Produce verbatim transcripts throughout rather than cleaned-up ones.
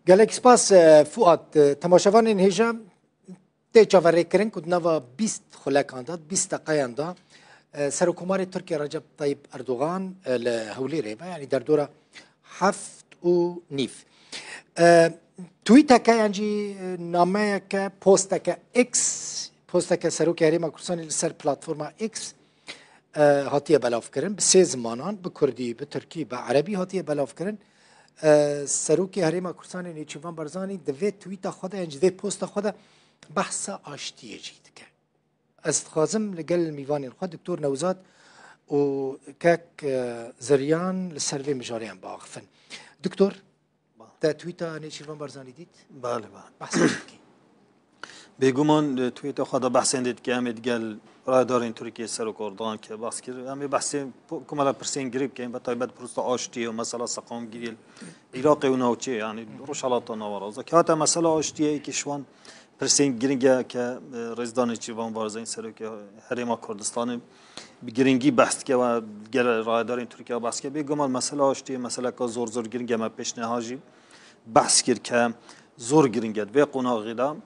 Gelek spas, e, Fuat. E, temaşevanên hêja tê çaverêkirin ku di nava bîst xulekan de, bîst deqeyan de, e, Serokkomarê Tirkiye Recep Tayyip Erdogan, e, li Hewlêrê ve, yanî derdora heft û nîv. E, tweeteke yan jî, e, nameyeke, posteke X, posteke Serokê Herêma Kurdistanê li ser platforma X, e, hatiye belavkirin. Bi sê zimanan, bi kurdî, bi tirkî, bi erebî hatiye belavkirin. E, Serokê Herêma Kurdistanê Nêçîrvan Barzanî di vê tweeta xwe de yan jî vê posta xwe de behsa aştiyê jî dike. Ez dixwazim li gel mîvanên xwe Doktor Newzad û kek, e, Zeryan li ser vê mijareyan biaxifin. Doktor, te tweeta Nêçîrvan Barzanî dît? Belê, belê. Behsa jî dikî. Bêguman, e, tweeta xwe de behsên dê dike, em ê digel rayedarên Tirkiyê Serok Erdogan ke behs kir. Em ê behsê po-, komela pirsên girî bikeyin, be taybet prosta aştiyê û mesela seqamgiriyê li Iraqê û navçeyê, yanî Rojhilata Navaraza. Kewata mesela aştiyê yekî ji wan pirsên giring e ke, e, Rêzdanê Çîvan Barzanî Serokê Herêma Kurdistanê bi giringî behs dike ve gel rayedarên Tirkiye behs dike. Bêguman mesela aştiyê meseleka zor zor giring e, me pêş niha jî behs kir ke zor giring e. Di vê qonaxê de,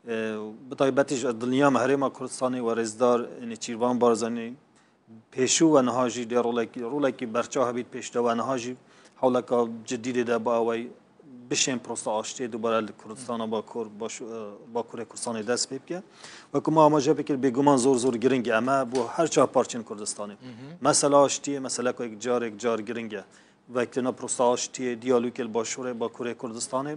e, bi taybetî ji dinya me Herêma Kurdistanê we rêzdar Nêçîrvan Barzanî pêşû we niha jî dê rolekî, rolekî berçav hebît pêş de we niha jî hewleka cidî dê de ba ew ey bişên prosta aştiyê dubare li Kurdistana Bakur, baş-, e, Bakurê Kurdistanê dest pê bike. Wekî me amaje bikir, bêguman zor zor giring e. Em e bo her çar parçên Kurdistanê. Mesela aştiyê, meseleka yek carek car giring e. Vekirina prosta aştiyê, diyalogê li başûrê Bakurê Kurdistanê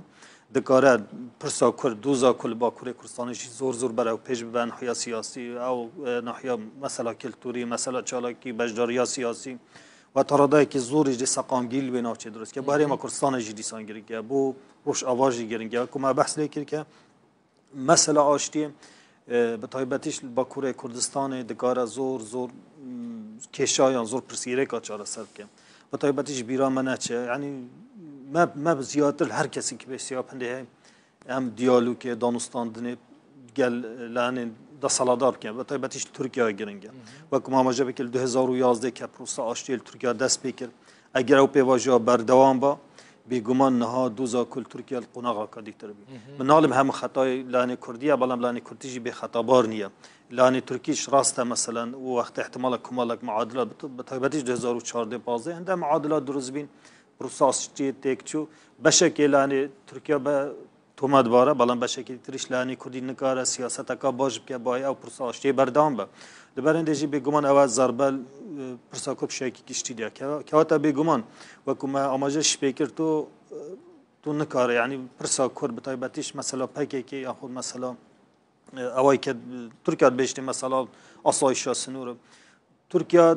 dikare pirsa Kurd, doza Kurd li Bakurê Kurdistanê jî zor zor berew pêş bibe, nahiya siyasî, ew, e, nahiya mesela kulturî, mesela çalakî, beşdariya siyasî. Weta radayekî zor jî seqamgî li wê navçê dirust ke. Bo Herêma Kurdistanê jî dîsan girîng e. Bo Rojava jî girîng e. Ku me behs lê kir ke mesela aştiyê, e, bi taybetî ji Bakurê Kurdistanê dikare zor, zor, m, kêşayan, zor pirsgirêka çareser bike. Bi taybetî ji bîra me neçe. Yanî me, me bi ziyatir li her kesî ki pêsiya pindê heye. Em diyalogê, danûstandinê gel, e, lehenên desthilatdar bikin. Bi taybetî ji Tirkiye giring e. Wek ku me amaje bike li du hezar û yazdeh ke prosa aştiyê li Tirkiye dest pê kir. Eger ew pêvajoya berdewam ba, bêguman niha doza ku li Tirkiye li qonaxeke dîtir bî. Min nalim hemû xetayê lehenê Kurdî ye, belam lehenê Kurdî jî bêxetabar niye. Lehenê Tirkî ji rast e, meselen, û wextê ihtimala komelek muadila bi, bi taybetî ji du hezar û çardeh pazdeh hinde muadila dirust bîn, prosa aştiyê têk çû. Beşekê lehenê Tirkiye be tometbar e, belam beşekî tiriş lehenê Kurdî nikare siyaseteka baş bike, bayê ew pirsa aştiyê berdewam be. Li berên de jî bêguman ew e zerbe, e, pirsa Kurd bi şekî giştî diye. Ke-, kewata bêguman, wekû me amaje şipê kir, tu, e, tu nikare, yanî pirsa Kurd bi taybetî ji mesela P K K yan xwe mesela, e, ew ê ke, e, Tirkiye dibêjtê mesela asayişa sinûr e. Tirkiye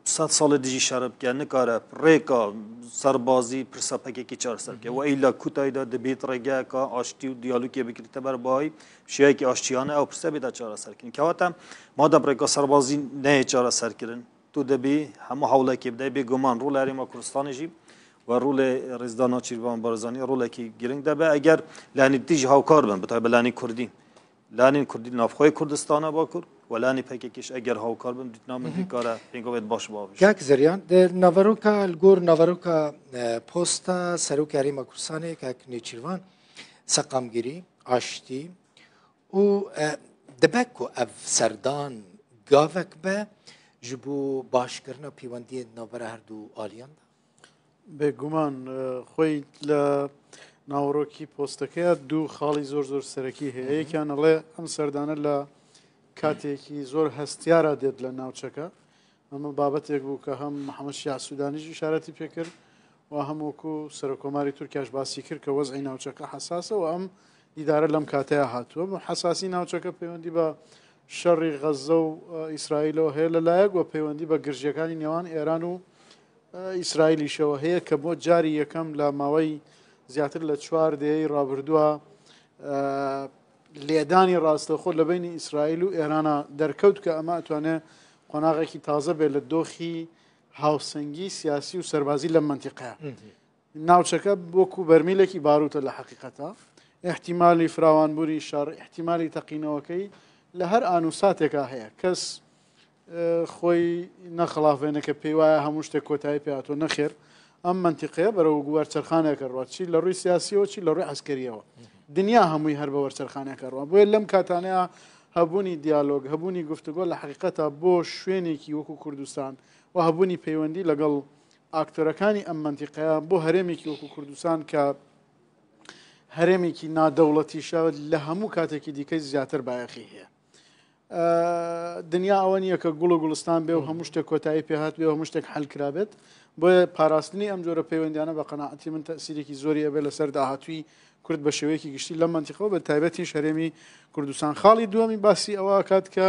sed salê dijî şer bike, nikare rêka serbazî pirsa P K K çareser bike. Hı hı. We îlla kûtayî de dibît rêgeyeka aştî û diyalogê bikirîte ber bahî şiyayekî aştiyane ew pirse bête çareserkirin. Kewata madem rêka serbazî neyê çareserkirin, tu dibî hemû hewlekê bide, bêguman rolê Herêma Kurdistanê jî we rolê Rêzdana Çîrvan Barzanî rolekî giring de be. Eger lehanî dijî hawkar bin, bi taybet lehanî Kurdî. Lanên Kurdî li navxweyê Kurdistana Bakur û lanê P K K jî eger hawkar bin, dîtina min Hı hı. dikare pêngovê baş bavêje. Kak Zeryan, di naveroka, li gor naveroka, e, posta Serokê Herêma Kurdistanê, Kak Nêçîrvan, seqamgirî, aştî û, e, dibe ku ev serdan gavek be ji bo başkirina pêwendiyên di navbera her du aliyan de? Bêguman, e, xwey li naverokî postekeya du xalî zor zor serekî heye. Hı hı. Yekiyan ele em serdane li katêkî zor hestiyara dêt li navçeke. Em babetek bû ke hem Mihemed Şiya Sûdanî jî îşaretî pê kir û hem wekû Serokkomarê Tirkiye jî basî kir ke wez'î navçeke hesas e û em dîdare lem kateya hatû. Em hesasî navçeke peywendî be şerî Xezze û, e, Îsraîlo heye li layek û peywendî be girjiyekanî nêwan Êran û e, Îsraîlî şewe heye ke bo carî yekem li maweyî ziyadtir li çar deheyê rabirdûa, e, lêdanî rastexwe li beynî Îsraîl û Êrana derkewt ke ema etwane qonaxekî taze bê li doxî hawsengî siyasî û serbazî lem mentîqeya. Hı hı. Navçeke wekû bermîlekî barût e li heqîqeta. Îhtîmalî firawanbûnî şer, îhtîmalî teqînewekeyî li her an û sateka heye. Kes, e, xwey nexilafêne ke pê waya hemû ştê kotayî pê hato. Nexêr, ئەم مەنتیقەیە بەرەو وەرچەرخانێکە ڕوات، چی لە ڕووی سیاسیەوە، چی لە ڕووی عەسکەریەوە. دنیا هەمووی هەر بە وەرچەرخانێکە ڕوات. بۆیە لەم کاتانەیە هەبوونی دیالۆگ، هەبوونی گفتوگۆ لە حەقیقەتە بۆ شوێنێکی وەکو کوردستان و هەبوونی پەیوەندی لەگەڵ ئاکتۆرەکانی ئەم مەنتیقەیە بۆ هەرێمێکی وەکو کوردستان کە هەرێمێکی نادەوڵەتیشە، لە هەموو کاتێکی دیکەی زیاتر بایەخی هەیە. ئە، دنیا ئەوە نییە کە گوڵ و گوڵستان بێ و هەموو شتێک کۆتایی پێهات بێ و هەموو شتێک حەل کرابێت. بۆیە پاراستنی ئەم جۆرە پەیوەندیانە بە قەناعەتی من تەئسیرێکی زۆری ئەبێ لەسەر داهاتووی کورد بە شێوەیەکی گشتی لەم مەنتیقەوە، بە تایبەتیش هەرێمی کوردستان. خاڵی دووەمی باسی ئەوە ئەکات کە،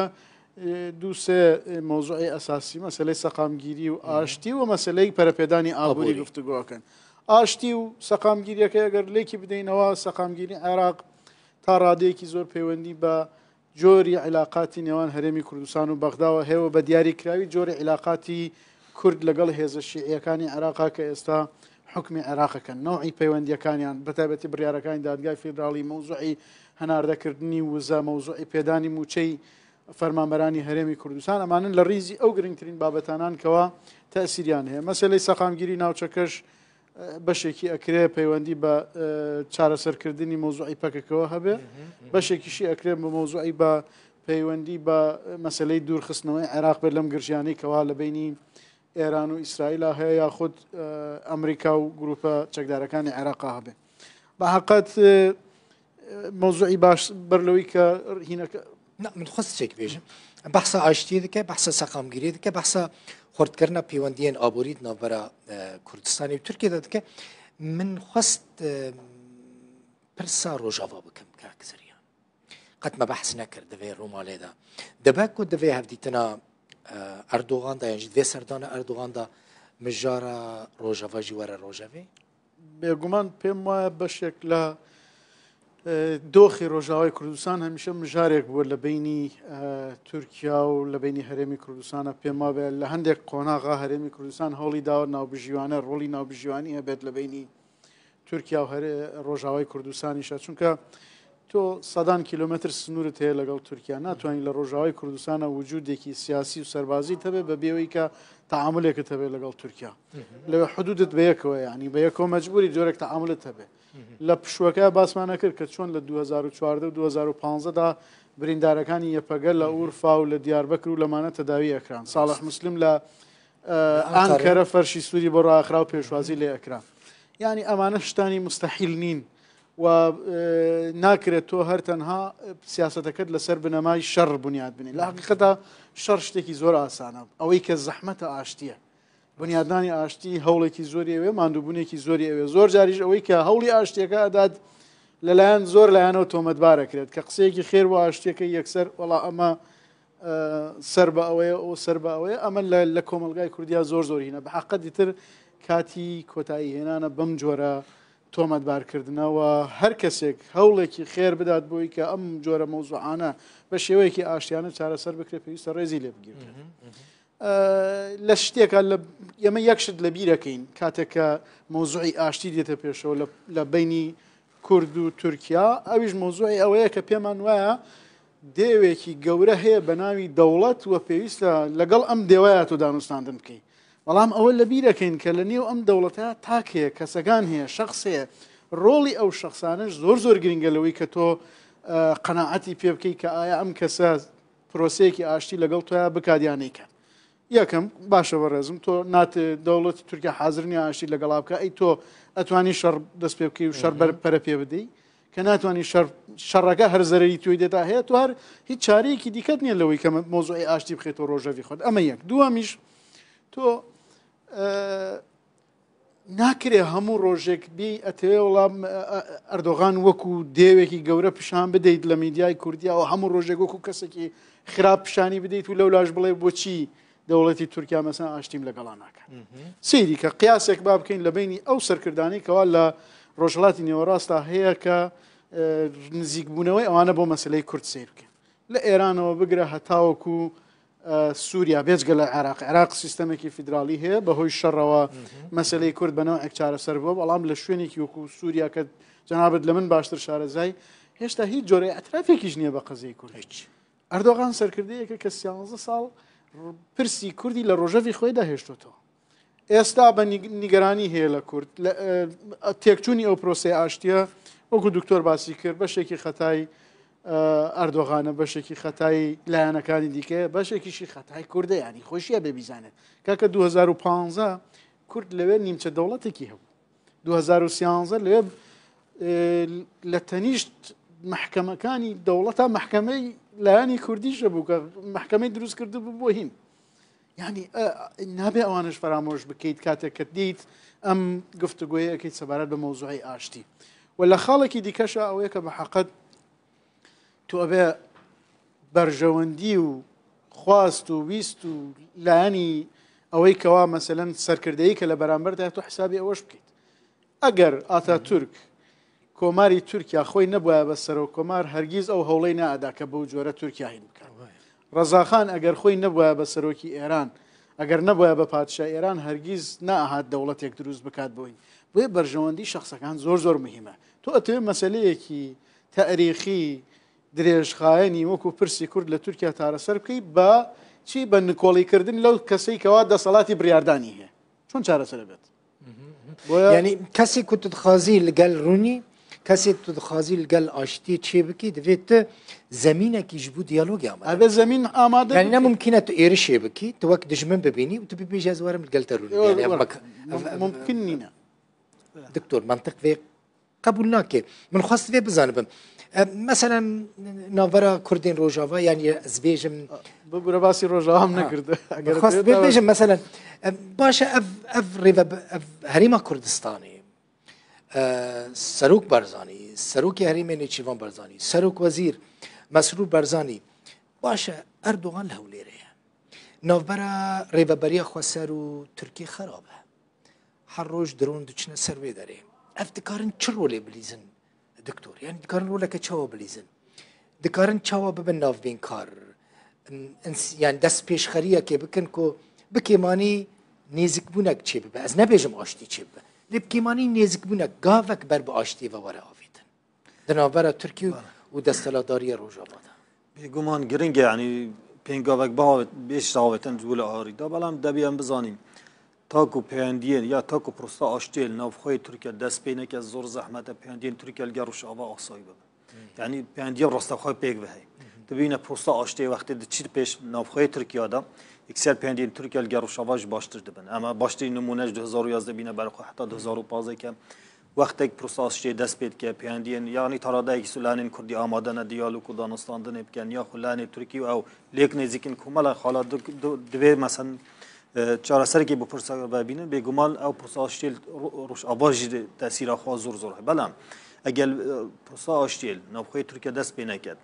ئێ، دوو سێ، ئێ، مەوزوعی ئەساسی، مەسەلەی سەقامگیری و ئاشتی و مەسەلەی پەرەپێدانی ئابووری ئابووری. گفتوگۆکەن. ئاشتی و سەقامگیریەکەی ئەگەر لێکی بدەینەوە، سەقامگیری عێراق تا ڕادەیەکی زۆر پەیوەندی بە جۆری عیلاقاتی نێوان هەرێمی کوردستان و بەغداوە هەیە و بە دیاری کراوی جۆری عیلاقاتی کورد لەگەڵ هێزە شیعیەکانی عێراقا کە ئێستا حکمی عێراقەکەن، نەوعی پەیوەندیەکانیان، بە تایبەتی بڕیارەکانی دادگای فیدراڵی، مەوزوعی هەناردەکردنی وزە، مەوزوعی پێدانی موچەی فەرمانبەرانی هەرێمی کوردستان، ئەمانن لە ڕیزی ئەو گرنگترین بابەتانان کەوا تەئسیریان هەیە. مەسەلەی سەقامگیری ناوچەکەش، ئە، بەشێکی ئەکرێ پەیوەندی بە، ئە، چارەسەرکردنی مەوزوعی پەکەکەوە هەبێ، بەشێکیشی ئەکرێ بە مەوزوعی بە پەیوەندی بە مەسەلەی دوورخستنەوەی عێراق بێت لەم گرژیانەی کەوا لە بینی ئێران و ئیسرائیلا هەیە، یاخود، ئە، ئەمریکا و گروپە چەکدارەکانی عێراقا هەبێ. بە حەقەت، ئە، مەوزوعی باش بەر لەوەی کە هینەکە. نا، من خۆست شتێک بێژم. بەحسە ئاشتی دکە، بەحسە سەقامگیری دکە، بەحسە خۆردکردنە پەیوەندیان ئابووری ناوبەرە، ئە، کوردستانی و تورکیە دکە. من خۆست، ئە، پرسا ڕۆژاوا بکەم کاک زریان. قەت مە بەحس نەکرد دەبێ ڕوومالێدا. دەبە کو دەبێ هەفدیتنا، ئە، ئەردوغان دا، یان ژی دەبێ سەردانە ئەردوغان دا مژارە ڕۆژەڤە ژی وەرە ڕۆژەڤێ؟ بێگومان پێم وایە بەشێک لە، ئە، دۆخی ڕۆژاوای کوردستان هەمیشە مژارێک بووە لە بینی، ئە، تورکیا و لە بینی هەرێمی کوردستانە. پێم وابێ لە هەندێک قۆناغا هەرێمی کوردستان هەوڵی داوە ناوبژیوانە، ڕۆڵی ناوبژیوانی هەبێت لە بینی تورکیا و هەرێ-، ڕۆژاوای کوردستانیشە. چونکە تۆ سەدان کیلۆمەتر سنوورت هەیە لەگەڵ تورکیا، ناتوانانی لە ڕۆژاوای کوردستانە وجودێکی سیاسی و سەربازی تەبێ بە بێەوەی کە تەعاملێکت هەبێ لەگەڵ تورکیا. لەوێ حدودت بە یەکەوە، یعنی بە یەکەوە مەجبوری جۆرێک تەعاملت هەبێ. لە پشوەکە باسمانە کرد کە چۆن لە دوو هەزار و چواردە و دوو هەزار و پانزە دا بریندارەکانی یەپەگە لە ئورفا و لە دیاربەکر و لەمانە تەداوی ئەکران. ساڵح مسلم لە، ئە، ئەنقەرە. ئەنقەرە فەرشی سووری بۆ ڕاخرا و پێشوازی لێ ئەکرا. یعنی ئەمانە شتانی مستحیل نین و، ئە، ناکرێت تۆ هەر تەنها سیاسەتەکەت لەسەر بنەمای شەڕ بنیاد بنی. لە حەقیقەتە شەڕ شتێکی زۆر ئاسانە. ئەوەی کە زەحمەتە ئاشتیە. بنیادنانی ئاشتی هەوڵێکی زۆری ئەوێ، ماندووبوونێکی زۆری ئەوێ. زۆر جاریش ئەوەی کە هەوڵی ئاشتیەکە ئەدات لەلایەن زۆر لایەنەوە تۆمەتبار ئەکرێت کە قسەیەکی خێر بۆ ئاشتیەکە یەکسەر وەڵا ئەمە، ئە، سەر بە ئەوەیە، ئەو سەر بە ئەوەیە. ئەمە لە، لە کۆمەلگای کوردیا زۆر زۆر هینە. بە حەقە دیتر کاتی کۆتایی هێنانە بەم جۆرە تۆمەتبارکردنەوە. هەر کەسێک هەوڵێکی خێر بدات بۆی کە ئەم جۆرە مەوزوعانە بە شێوەیەکی ئاشتیانە چارەسەر بکرێت، پێویستە ڕێزی لێ بگیرێت. ئە، لە شتێکە لە، ئێمە یەک شت لە بیرەکەین کاتێک کە مەوزوعی ئاشتی دێتە پێشەوە لە، لە بینی کورد و تورکیا، ئەویش مەوزوعی ئەوەیە کە پێمان وایە دێوێکی گەورە هەیە بە ناوی دەوڵەت و پێویستە لەگەڵ ئەم دێوەیە تۆ دانوستاندن بکەی. بەڵام ئەوە لە بیرەکەین کە لە نێو ئەم دەوڵەتە تاک هەیە، کەسەکان هەیە، شەخس هەیە. ڕۆڵی ئەو شەخسانەش زۆر زۆر گرنگە لەوەی کە تۆ، ئە، قەناعەتی پێ بکەی کە ئایا ئەم کەسە پرۆسەیەکی ئاشتی لەگەڵ تۆیا بکات یان نەیکات. یەکەم، باشە بەڕێزم، تۆ نات-، دەوڵەتی تورکیا حازر نییە ئاشتی لەگەڵا بکە، ئەی تۆ ئەتوانی شەڕ دەست پێ بکەی و شەڕ بەر پەرە پێ بدەی کە ناتوانی شەڕ، شەڕەکە هەر زەرەری تۆی دێتا هەیە، تۆ هەر هیچ چارەیەکی دیکەت نییە لەوەی کە مە-، مەوزوعی ئاشتی بخەیتەوە ڕۆژەڤی خۆت. ئەمە یەک. دووەمیش، تۆ، ئە، ناکرێ هەموو ڕۆژێک بی ئەتەوێ وەڵام، ئە، ئە، ئەردۆغان وەکو دێوێکی گەورە پیشان بدەیت لە میدیای کوردیا و هەموو ڕۆژێک وەکو کەسێکی خراپ پیشانی بدەیت و لەو لاش بڵێ بۆچی دەوڵەتی تورکیا مەسەن ئاشتیم لەگەڵا ناکات. سەیری کە قیاسێک با بکەین لە بینی ئەو سەرکردانەی کەوا لە ڕۆژهەڵاتی نێوەڕاستا هەیە کە، ئە، نزیکبوونەوەی ئەوانە بۆ مەسەلەی کورد سیر بکەن. لە ئێرانەوە بگرە هەتاوەکو، ئە، سووریا، بێجگە لە عێراق. عێراق سیستەمێکی فیدراڵی هەیە، بەهۆی شەڕەوە مەسەلەی کورد بە نەوعێک چارەسەر بووە، بەڵام لە شوێنێکی وەکو سووریا کە جەنابەت لە من باشتر شارەزای، هێشتا هیچ جۆرە ئەترافێکیش نییە بە قەزیەی کورد. هیچ. ئەردۆغان سەرکردەیەکە کە سیانزە ساڵ پرسی کوردی لە ڕۆژەڤی خۆی داهێشتۆتەوە. ئێستا بە نیگ-، نیگەرانی هەیە لە کورد. لە، ئە، تێکچوونی ئەو پرۆسەی ئاشتیە، وەکو دکتۆر باسی کرد، بەشێکی خەتای، ئە، ئەردۆغانە، بەشێکی خەتای لایەنەکانی دیکەیە، بەشێکیشی خەتای کوردە، یعنی خۆشیە بێ بیزانێت. کاکە دوو هەزار و پانزە کورد لەوێ نیمچە دەوڵەتێکی هەبوو. دوو هەزار و سیانزە لەوێ، ئێ، لە تەنیشت مەحکەمەکانی دەوڵەتا مەحکەمەی لایەنی کوردیشە بوو کە مەحکەمەی دروست کردبوو بۆ هین. یعنی، ئە، نابێ ئەوانش فەرامۆش بکەیت کاتێک کە دیت ئەم گفتوگۆیە ئەکەیت سەبارەت بە مەوزوعی ئاشتی. و لە خاڵێکی دیکەشە ئەوەیە کە بە حەقەت تو ئەبێ بەرژەوەندی و خواست و ویست و لایەنی ئەوەی کەوا مەسەلەن سەرکردەیی کە لە بەرامبەردا تو حسابی ئەوەش بکەیت. ئەگەر ئاتاتورک کۆماری تورکیا خۆی نەبووە بە سەرۆک کۆمار، هەرگیز ئەو هەوڵەی نەئەدا کە بەو جۆرە تورکیا هین بکات. ڕەزاخان ئەگەر خۆی نەبووە بە سەرۆکی ئێران، ئەگەر نەبووە بە پادشای ئێران، هەرگیز نەئەهات دەوڵەتێک دروست بکات بۆین. بۆیە بەرژەوەندی شەخسەکان زۆر زۆر مهمە. تۆ ئەتەوێ مەسەلەیەکی تاریخی درێژخایەنی وەکو پرسی کورد لە تورکیا تارەسەر بکەی بە چی؟ بە نکۆڵیکردن لەو کەسەی کەوا دەسەڵاتی بڕیاردانی هەیە. چۆن چارەسەر بێت؟ بۆیە یعنی، کەسێک کو tu dixwazî li gel rûnî، kesê tu dixwazî li gel aştiyê çê bikî, divê tu zemînekî ji bo diyalogê amade ئەبێ زەمین ئامادە یعنی، ne بکەی. Mimkîn e tu êrişê bikî, tu wek dijmin bibînî û tu bibêjî ez werim li gel te rûnî. Yok, Yani, yok. Bak, Mum- mumkin nîne. Doktor, mantiq vê qebûl nake. Min xwest vê bizanibim. E, meselen, navbera Kurdên Rojava, yani ez bêjim, Bibûre basî Rojava min Ha. nekirdi. Min Eger xwest vê vê dawe- bêjim, meselen, e, baş e, ev, ev rêve, ev herêma Kurdistanê, e, Serok Barzanî, Serokê Herêmê Nêçîrvan Barzanî, Serok Wezîr Mesrûr Barzanî, baş e, Erdogan li Hewlêrê ye. Navbera Rêveberiya Xweser û Tirkî xerab e. Her roj dron diçine ser wê derê. Ev dikarin çi rolê bilîzin, doktor? Yani dikarin roleke çawa bilîzin? Dikarin çawa bibin navbênkar? Ins-, yani destpêşxeriyekê bikin ku bi kêmanî nêzikbûnek çêbibe. Ez nebêjim aştî çêbibe. Lê bi kêmanî nêzikbûnek gavek ber bi aştiyê ve were avêtin. Di navbera Tirkî û Bale. û desthilatdariya Rojava de. Bêguman giring e, yanî pêngavek biavêt-, bêş avêtin ji bo li arî de, belam debî em bizanîn, ta ku peyendiyên ya ta ku prosta aştiyê li navxweyê Tirkiye dest pê neke, zor zehmet e peyendiyên Tirkiye li gel Rojava asayî bibin. Yanî peyendiya rastexwe pêk ve heye. Dibîne prosta aştiyê wextê diçît pêş navxweyê Tirkiye de, yekser peyendiyên Tirkiye li gel Rojava jî baştir dibin. Em baştirî nimûne ji du hezar û yazdeh bîne ber xwe heta du hezar û pazdeh ke Wextek prosa aştiyê dest pê dike, peyendiyên, yanî taradeyekî su lanên Kurdî amade ne diyalog û danûstandinê bikin, ya xwe lanê Tirkî û ew lêk nêzîk in komela xala di, di, divê, mesen, e, çareserekê bo pirsa ve bînin, bêguman ew prosa aştiyê li Ro-, Rojava jî tesîra xwe zor zor heye. Belam eger, e, prosa aştiyê li navxweyê Tirkiye dest pê neket,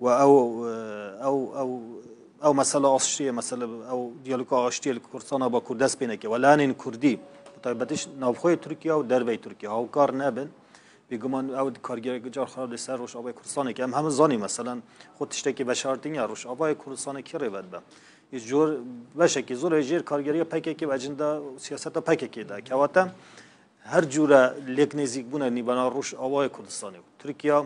Û ew, ew, ew, ew mesela aştiyê, mesela ew diyaloga aştiyê li Kurdistana Bakur dest pê neke. Welanên Kurdî, bi taybetî ji navxweyê Tirkiye û derveyî Tirkiye hawkar nebin. Bêguman ew kargêrek car xwe li ser Rojavayê Kurdistanê ke. Em hemû zanî, meselen, xwe tiştekî veşartî ya Rojavayê Kurdistanê kî rê ve dibe. Ji cor beşekî zor ê jêr kargêriya P K K û ecenda siyaseta P K K de. Kewate, Her cûre lêk nêzîkbûne nîvana Rojavayê Kurdistanê û Tirkiye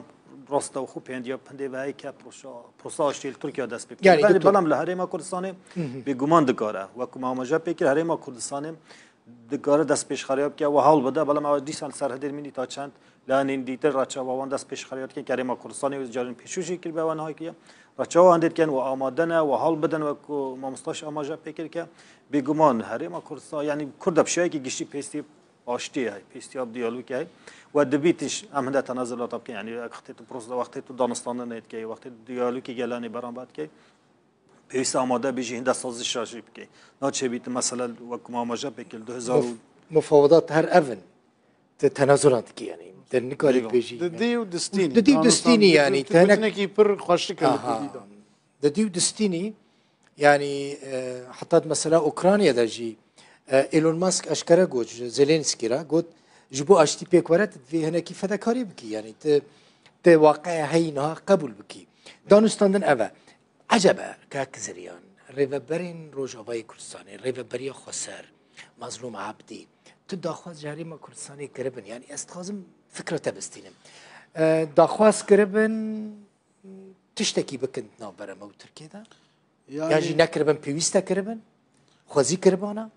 rastewxo pêndiya pindê ve heye ke prosa, prosa aştiyê li Tirkiye dest pê bike. Yani, Belê, doktor. Belam li Herêma Kurdistanê Hı hı. bêguman dikare. Wek ku me amaje pê kir, Herêma Kurdistanê dikare destpêşxeriya bike, we hewl bide, belam ew dîsan li ser Hidêr mînî ta çend layanên dîtir reçava wan destpêşxeriya dikin ke Herêma Kurdistanê wê carên pêşû jî kiribe, we niha kiriye. Reçava wan dê dikin, we amade ne, we hewl bidin, wek ku mamosta jî amaje pê kir ke bêguman Herêma Kurdistan, yanî Kurda bi şêweyekî giştî pêstî aştiyê heye, pêstiya bi diyalogê heye. We dibî tij em hinde tenazulata bikin. Yanî wextê tu prosa, wextê tu danûstandinê dikey, wextê tu diyalogê gelanê beramber dikey, pêwîst e amade bî jî hinde sazişa jî bikey. Naçêbî tu mesela wek ku me amaje pê kir, du hezar û Muf-, mufawedat her ev in. Tu tenazulan dikî, yanî. Tu nikarî Eyvallah. bêjî. Didî û distînî. Didî û Danûstan distînî, di-, yanî, di-, te ne- gotinekî pir xweşik e li Aha. Kurdî de. Didî û distînî, yanî, e, heta mesela Ukrayna'da jî, e, Elon Musk eşkere got, ji Zelensky re got, ji bo aştî pêk were, tu divê hinekî fedekarî bikî. Yanî tu, tu waqiya heyî niha qebûl bikî. Danûstandin ev e. Ecebe, kak Ziriyan, rêveberên Rojavayê Kurdistanê, Rêveberiya Xweser, Mazlûm Abdî, tu daxwaz ji Herêma Kurdistanê kiribin? Yanî ez dixwazim fikra te bistînim. E, daxwaz kiribin, tiştekî bikin di navbera me û Tirkiyê de? Yan jî nekiribin, pêwîst e kiribin? Xwezî kiribana?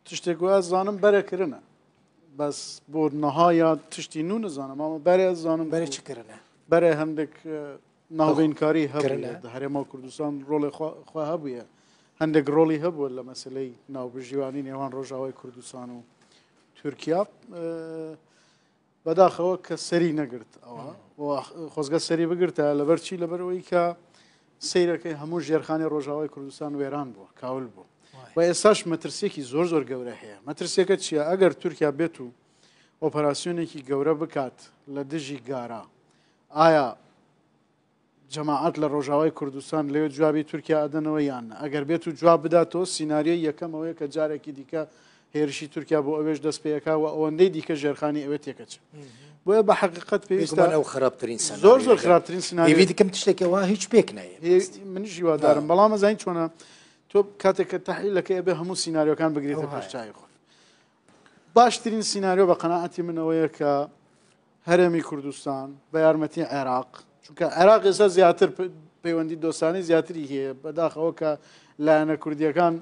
Tiştê ku ez zanim bere kirine. Bes bo niha ya tiştî nû nizanim, ama bere ez zanim Berê ku çi kirine? Bere hindek, e, navbênkarî hebûye. Kirine. Di Herêma Kurdistan rolê xwe, xwe hebûye. Hindek rolî hebûye li meseleyê navbijîwanî nêwan Rojavayê Kurdistan û Tirkiye. E, Bedaxewa kes serî negirt ewa. Hmm. Û xwezge serî bigirte, li ber çi? Li ber wê ke seyreke hemû jêrxanê Rojavayê Kurdistan wêran bû, kawil bû. Vay. Ve êsaş metirsiyekî zor zor gewre heye. Metirsiyeke çi ye? Eger Tirkiye bêt û operasyonekî gewre bikat li dijî gara, aya cemaet li Rojavayê Kurdistan lê cewabî Tirkiye edinê we yan ne? Eger bêt û cewab bidato, sînaryoyê yekem ew ye ke carekî dîke hêrişî Tirkiye bo ewê ji dest pê yeka û ewendeyê dîke jêrxanî ewê têke çi. Hı hı. Boye bi heqîqet pêwîst e. Bêguman ew xirabtirîn senaryo ye. Zor zor xirabtirîn senaryo. Hêvî dikim tiştekî wa hiç pêk neyê. Hê, min jî wa darim. Ha. Belê ez zanî çona. Tu kateke tehlîleke ebe hemû sînaryokan bigirîte pêş çayê xwe. Baştirîn sînaryo bi qenaetî min ew ye ke Herêmî Kurdistan, bi yarmetî Iraq. Çunke Iraq êsa ziyadtir pe-, peywendî dostanî ziyadtirî heye. Bedaxewa ke layene kurdiyekan,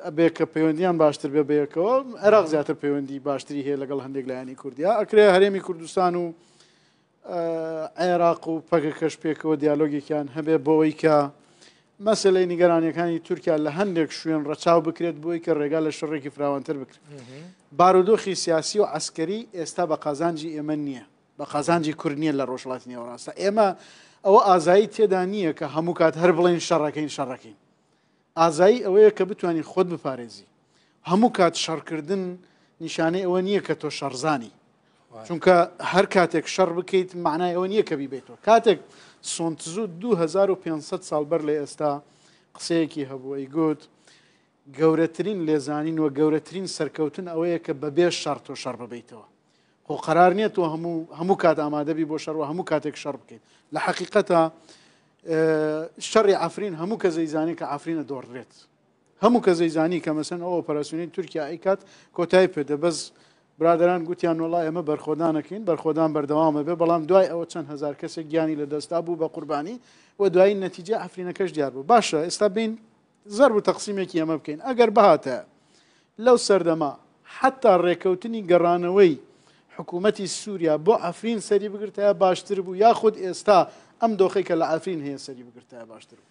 e, bê ke peywendiyan baştir be bi yekewe, Iraq ziyadtir peywendî baştirî heye legal hindek layenî kurdiya. Ekre Herêmî Kurdistan û, e, Iraq û P K K ji pêkewe diyalogekiyan hebe bo wê ke meseleyê nîgeraniyekani Tirkiye li hindek şûyên reçaw bikirêt bo wê ke rêga li şerrekî firawantir bikire. Hı hı. Barodoxê siyasî û eskerî êsta bi qazancî ême niye. Bi qazancî Kurd niye li Rojhilatî Nêwerast. Ême ew azayî têda niye ke hemû kat her bilên şer rekeyn, şer rekeyn. Azayî ew ye ke bitwanî xwe biparêzî. Hemû kat şerkirdin nîşanê ewe niye ke to şerzanî. Vay. Çunke her katek şer bikeyt, manayê ewe niye ke bîbê to. Katek Sun Tzu du hezar û pênc sed sal ber lê êsta qiseyekî hebû, ey got, gewretirîn lêzanîn û gewretirîn serkewtin ew ye ke bebê şer to şer bibeytewe. Xwe qerar niye tu hemû, hemû kat amade bî bo şer û hemû katek şer bikeyt. Li heqîqeta, e, şerê Efrîn hemû kes ey zanî ke Efrîn e dordrêt. Hemû kes ey zanî ke, meselen, ew operasyonên Tirkiye ey kat kotayî pê de. Bes biraderan gotiyan, wela ême berxwedan ekin, berxwedan berdewam e be, belam duay ew çend hezar kesek giyanî li dest da bû be qurbanî we duayî netîce Efrîneke ji diyar bû. Baş e, êsta bên zerb û teqsîmekî ême bikeyn. Eger bihate lew serdema heta rêkewtinî geraneweyî hikûmetî Sûriya bo Efrîn serî bigirtaya baştir bû, yaxud êsta em doxê ke li Efrîn heye serî bigirtaya baştir bû.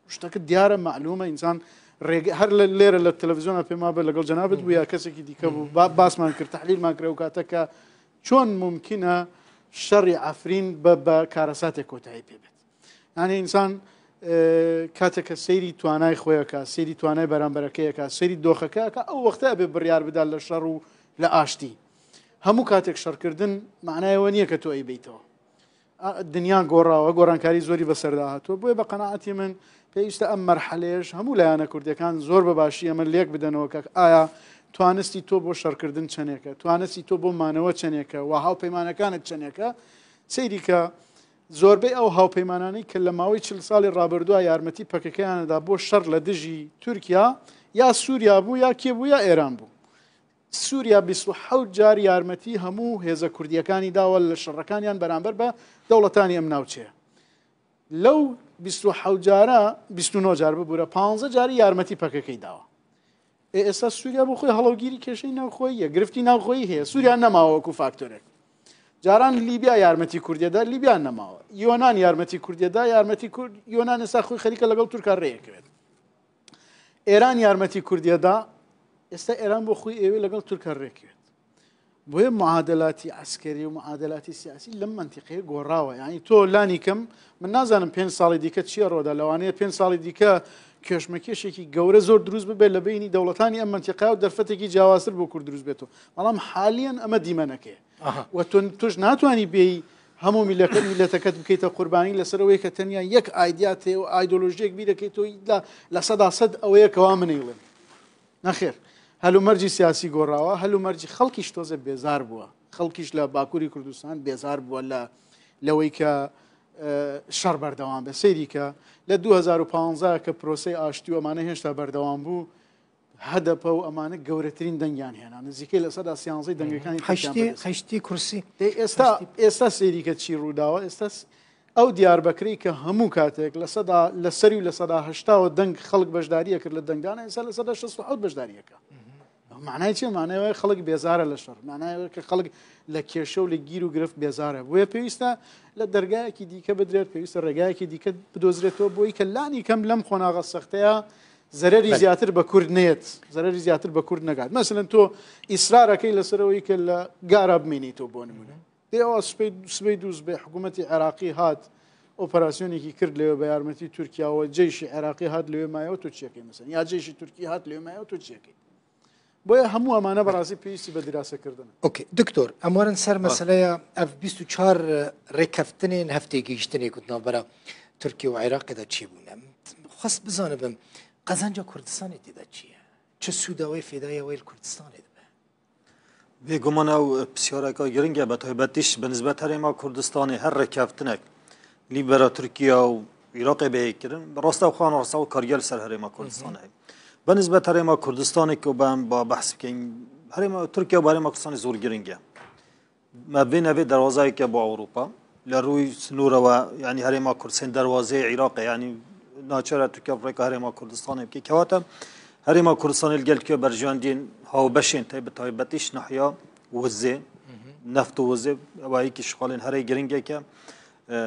Tiştekî diyar e, malûm e, însan rêge-, her li, lêre li televîzyona pê mabe, legel cenabet bû ya kesekî dîke bû, ba-, basman kir, tehlîlman kir, ew kate ke çon mumkin e şerî Efrîn be, be karesatê kotayî pê bêt. Yani însan, e, kateke seyrî twanay xwe yeka, seyrî twanay beramberekê yeka, seyrî doxeke yeka, ew wexte ebe biryar bida li şer û li aştî. Hemû katek şerkirdin manayê we niye ke tu ey beytewe. A, dinya gorawe, gorankarî zorî be ser de hatiye. Boye be qenaetî min pêwîst e em merheleyê ji hemû layana kurdekan zor bi başî em li yek bidenewe ke aya twanistî to bo şerkirdin çenêke, twanistî to bo manewe çenêke, wa hawpeymanakanê çenêke. Seyrî ke zorbey ew hawpeymananî ke li mawê çil salê rabirdû a yarmetî P K K-yan da bo şer li dijî Tirkiye, ya Sûriya bû, ya kê bû, ya Êran bû. Sûriya bîst û hewt car yarmetî hemû hêza kurdiyekanî dawe li şerekaniyan beramber be dewletanî em navçeye. Lew bîst û hewt cara, bîst û neh car bibûre, panzdeh carî yarmetî P K K dawe. Ê, êsta Sûriya bo xwe helewgîrî kêşeyî navxweyî ye, girifî navxweyî heye. Sûriya nemawe wekû faktorek. Caran Lîbya yarmetî Kurdiye da, Lîbya nemawe. Yonan yarmetî Kurdiye da, yarmetî Kurd, Yonan êsta xwe xerîke legel Tirka rêyekeve. Êran yarmetî Kurdiye da, êsta Êran bo xwe êwê legel Tirka rêkevêt. Boye muadelatî eskerî û muadelatî siyasî li mentiqeyê gorawe. Yani to lanî kim, min nazanim pênc salê dîke çi ye rû da, lewanê pênc salê dîke kêşmekêşekî gewre zor dirûst bibe li beynî dewletanî em mentiqeya û derfetekî ciyawaztir bo Kurd dirûst bêto. Belam haliyen eme dîmeneke. Aha. We tu, tu ji natwanî bêyî hemû mîleke-, mîleteket bikeyte qurbanî li ser ew yê ke tenya yek aydiyatê û aydolojiyek bîrekê to îdla li seda sed ew yê ke wa min êlin. Nexêr. Hel û mercî siyasî gorawa, hel û mercî xelkî ji toze bêzar bûwe. Xelkî ji li Bakurî Kurdistan bêzar bûwe li, li wê ke, e, şer berdewam be. Seyrî ke li du hezar û panzdeh ke proseyê aştî û emane hêşta berdewam bû, H D P û emane gewretirîn dengiyan hêna. Nizîkê li seda siyanzey dengekanî Tirkiyan Heştî, bidist. Heştî kursî. Tê êsta, Heştî. Êsta seyrî ke çî rû dawa, êsta s-, ew Diyarbekirê ke hemû katek li seda, li serî û li seda heşta û deng xelk beşdariyê kir li dengdana, êsta li seda şêst û hewt beşdariyê ke. Hı hı. معنای چیە؟ معنای ئەوەیە خەڵک بێزارە لە شەڕ. معنای ئەوەیە کە خەڵک لە کێشە و لە گیر و گرفت بێزارە. بۆیە پێویستە لە دەرگایەکی دیکە بدرێت، پێویستە ڕێگایەکی دیکە بدۆزرێتەوە، بۆی کە لانی کەم لەم قۆناغە سەختەیە زەرەری بەڵێ. زیاتر بە کورد نێت، زەرەری زیاتر بە کورد نەگات. مەسەلەن تۆ ئیسرارەکەی لەسەر ئەوەی کە لە گارا بمێنیتەوە بۆ نمونە. دێ ئەوە سبەی، سبەی دوو سبەی حکوومەتی عێراقی هات، ئۆپەراسیۆنێکی کرد لەوێ بە یارمەتی تورکیاوە، جەیشی عێراقی هات لەوێ مایەوە، تۆ چیەکەی مەسەن؟ یا جەیشی تورکی هات لەوێ مایەوە، تۆ چیەکەی؟ بۆیە هەموو ئەمانە بەڕاستی پێویستی بە دیراسەکردن. ئۆکەی، دکتۆر، ئەم وەرن سەر بەڵێ. مەسەلەیە ئەڤ بیست و چوار ڕێککەفتنێن هەفتەی گەیشتنێک و ناوبەرە تورکیا و عێراقدا چی بوونە؟ خواست بزانە بم، قەزەنجە کوردستانی تێدا چییە؟ چ سووداوەی فێدایە وەیل کوردستانی دبێ؟ بێگومان ئەو پرسیارێکە گرنگە، بە تایبەتیش بە نسبەت هەرێما کوردستانی هەر ڕێککەفتنێک لیبەرا تورکیا و عێراقێ بەهێ کردن، ڕاستەوخۆ ڕاستەوخۆ کارگە لەسەر هەرێما کوردستان هەیە. بە نسبەت هەرێما کوردستانی کە بەم با بەحس بکەین، هەرێما تورکیا بە هەرێما کوردستانی زۆر گرنگە. مە بێ نەبێ دەروازایەکە بۆ ئەوروپا لە ڕووی سنوورەوە، یعنی هەرێما کوردستان دەروازەی عێراقە، یعنی ناچارە تورکیا بڕێکە هەرێما کوردستانی بکە. کەواتە هەرێما کوردستانی لەگەل تورکیا بەرژیان دێن هاوبەشێن تای بە تایبەتیش ناحیا وزێ، نەفت و وزێ، ئەوە یەکی شخالێن هەرێ گرنگێکە. ئە،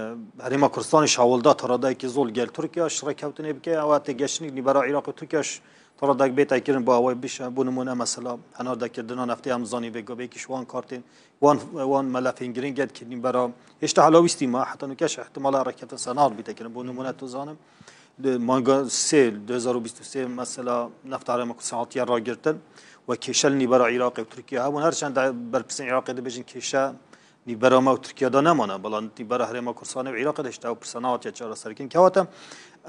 هەرێما کوردستانیش هەوڵدا تەڕادایەکی زۆر گەل تورکیاش ڕێککەوتنێ بکە، ئەوە تێگەشتنی نیبەرا عێراق و تورکیاش تەڕاداک بێت ئەکردن بۆ ئەوەی بش، بۆ نمونە مەسەلا هەناردەکردنا نەفتی ئەم زانی بێگۆ بێکیش وان کارتێن، وان، وان مەلەفێن گرنگ گەت کردنی بەرا هێشتا هەلا ویستی ما، حتا نوکەش احتمالا ڕێککەفتن سەنار بیت ئەکردن. بۆ نمونە تو زانم، لە مانگا سێ، دوو هەزار و بیست و سێ مەسەلا نەفت هەرێما کوردستان هاتیە ڕاگرتن و کێشە لە نیبەرا عێراقی و تورکیا هەبوون. هەرچەند بەرپرسین عێراقی دەبێژن کێشە نیبەرا ما و تورکیا دا نەمانە، بەڵام نیبەرا هەرێما کوردستانی و عێراقی دەشتا و پرسە ناواتیە چارەسەرکردن. کەواتە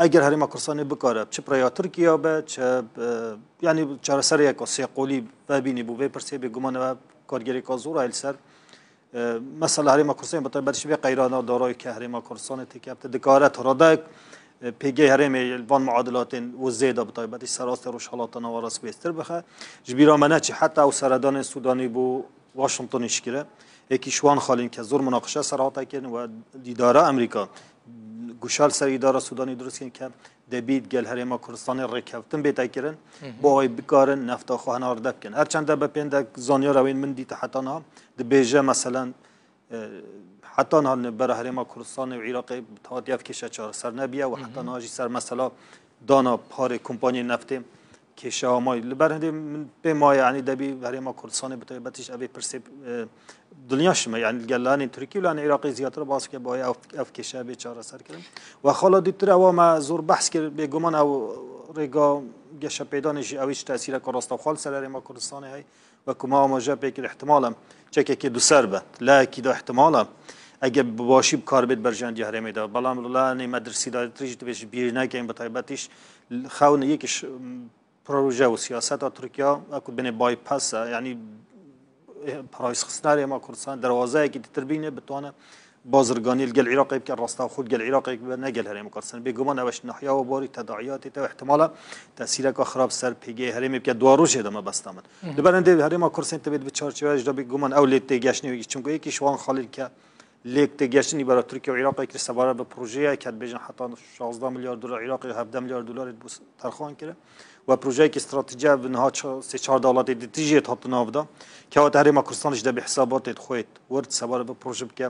ئەگەر هەرێما کوردستانی بکارە، چ پرەیا تورکیا بە، چ، ئە، یعنی چارەسەرێکە سێقۆلی ببینی بۆ بێ پرسێ بێگومانەوە کارگەرێکا زۆر هەیە لەسەر، ئە، مەسەلا هەرێما کوردستانی بە تایبەت شبێ قەیرانا دارایی کە هەرێما کوردستانی تێکەفتە دکارە تەڕادایەک، ئە، پێگەی هەرێمێ van معادلاتێن و زێدا بە تایبەتی سەراستی ڕۆژهەڵاتە ناوەڕاست بێستر بخە. Ji bîra me neçî heta ew seredanên Sûdanî bû Washingtonî şikire. Êkî ji wan xalên ke zor munaqişe ser hate kirin we îdara Amerîka guşa li ser îdara Sûdanî dirust kirin ke debît gel Herêma Kurdistanê rêkeftin bête kirin, bo ew bikarin nefta xwe hinarde bikin. Her çende be pêndek zanyara wên min dîte heta niha dibêje, meselen, e, heta niha li bera Herêma Kurdistanê û Iraqê bi tevatiya ev kêşe çareser nebiye û heta niha jî ser mesela dana parê kompanyê neftê kêşe amay. Li ber hindê min pê maye, yanî debî Herêma Kurdistanê bi taybetî ji evê pirsê, e, dinya şime, yanî li gel lanên Tirkî û lanên Iraqê ziyatira bas bike, baye ev, ev kêşe bê çareser kirin. We xala dîtir ewa me zor behs kir, bêguman ew rêga geşepêdanê jî ew hiç tesîreke rastexwe li ser Herêma Kurdistanê heye. Wekî me amaje pê kir, ihtimal e çekekê duser be. Lehekî de ihtimal e, eger bi başî bi kar bêt berjandî herêmê de. Belam li lanê me dirsîdarî tirî jî divê ji bîr nekin, bi taybetî ji xewn yek ji proje û siyaseta Tirkiya, wekî binê bypass e, yanî, e, parayîzxistina Herêma Kurdistan, derwazeyekî ditir bîne, bitwane bazirganî li gel Iraqê bike, rasta xwe li gel Iraqê bibe, ne gel Herêma Kurdistan. Bêguman ew ji nahiya we borî tedayiyatê te û ihtimala tesîreka xirab ser pêgehê herêmê bike, dua rojê de mebesta min. Li ber hindê Herêma Kurdistan tevê dibe çarçewe ji de bêguman ew lê têgeştnê wekî, çimku yekî ji wan xalên ke lêk têgeştinî bera Tirkiye û Iraqê kir sebare bi projeyeke dibêjin heta şazdeh milyar dolar, Iraqê hevdeh milyar dolarê bo terxan kirin. We projeyekî stratejî ev niha ça-, sê çar dewletê di tijê hat navda. Kewata Herêma Kurdistan ji de bi hisabatê xwe yêt wird sebare bi proje bike,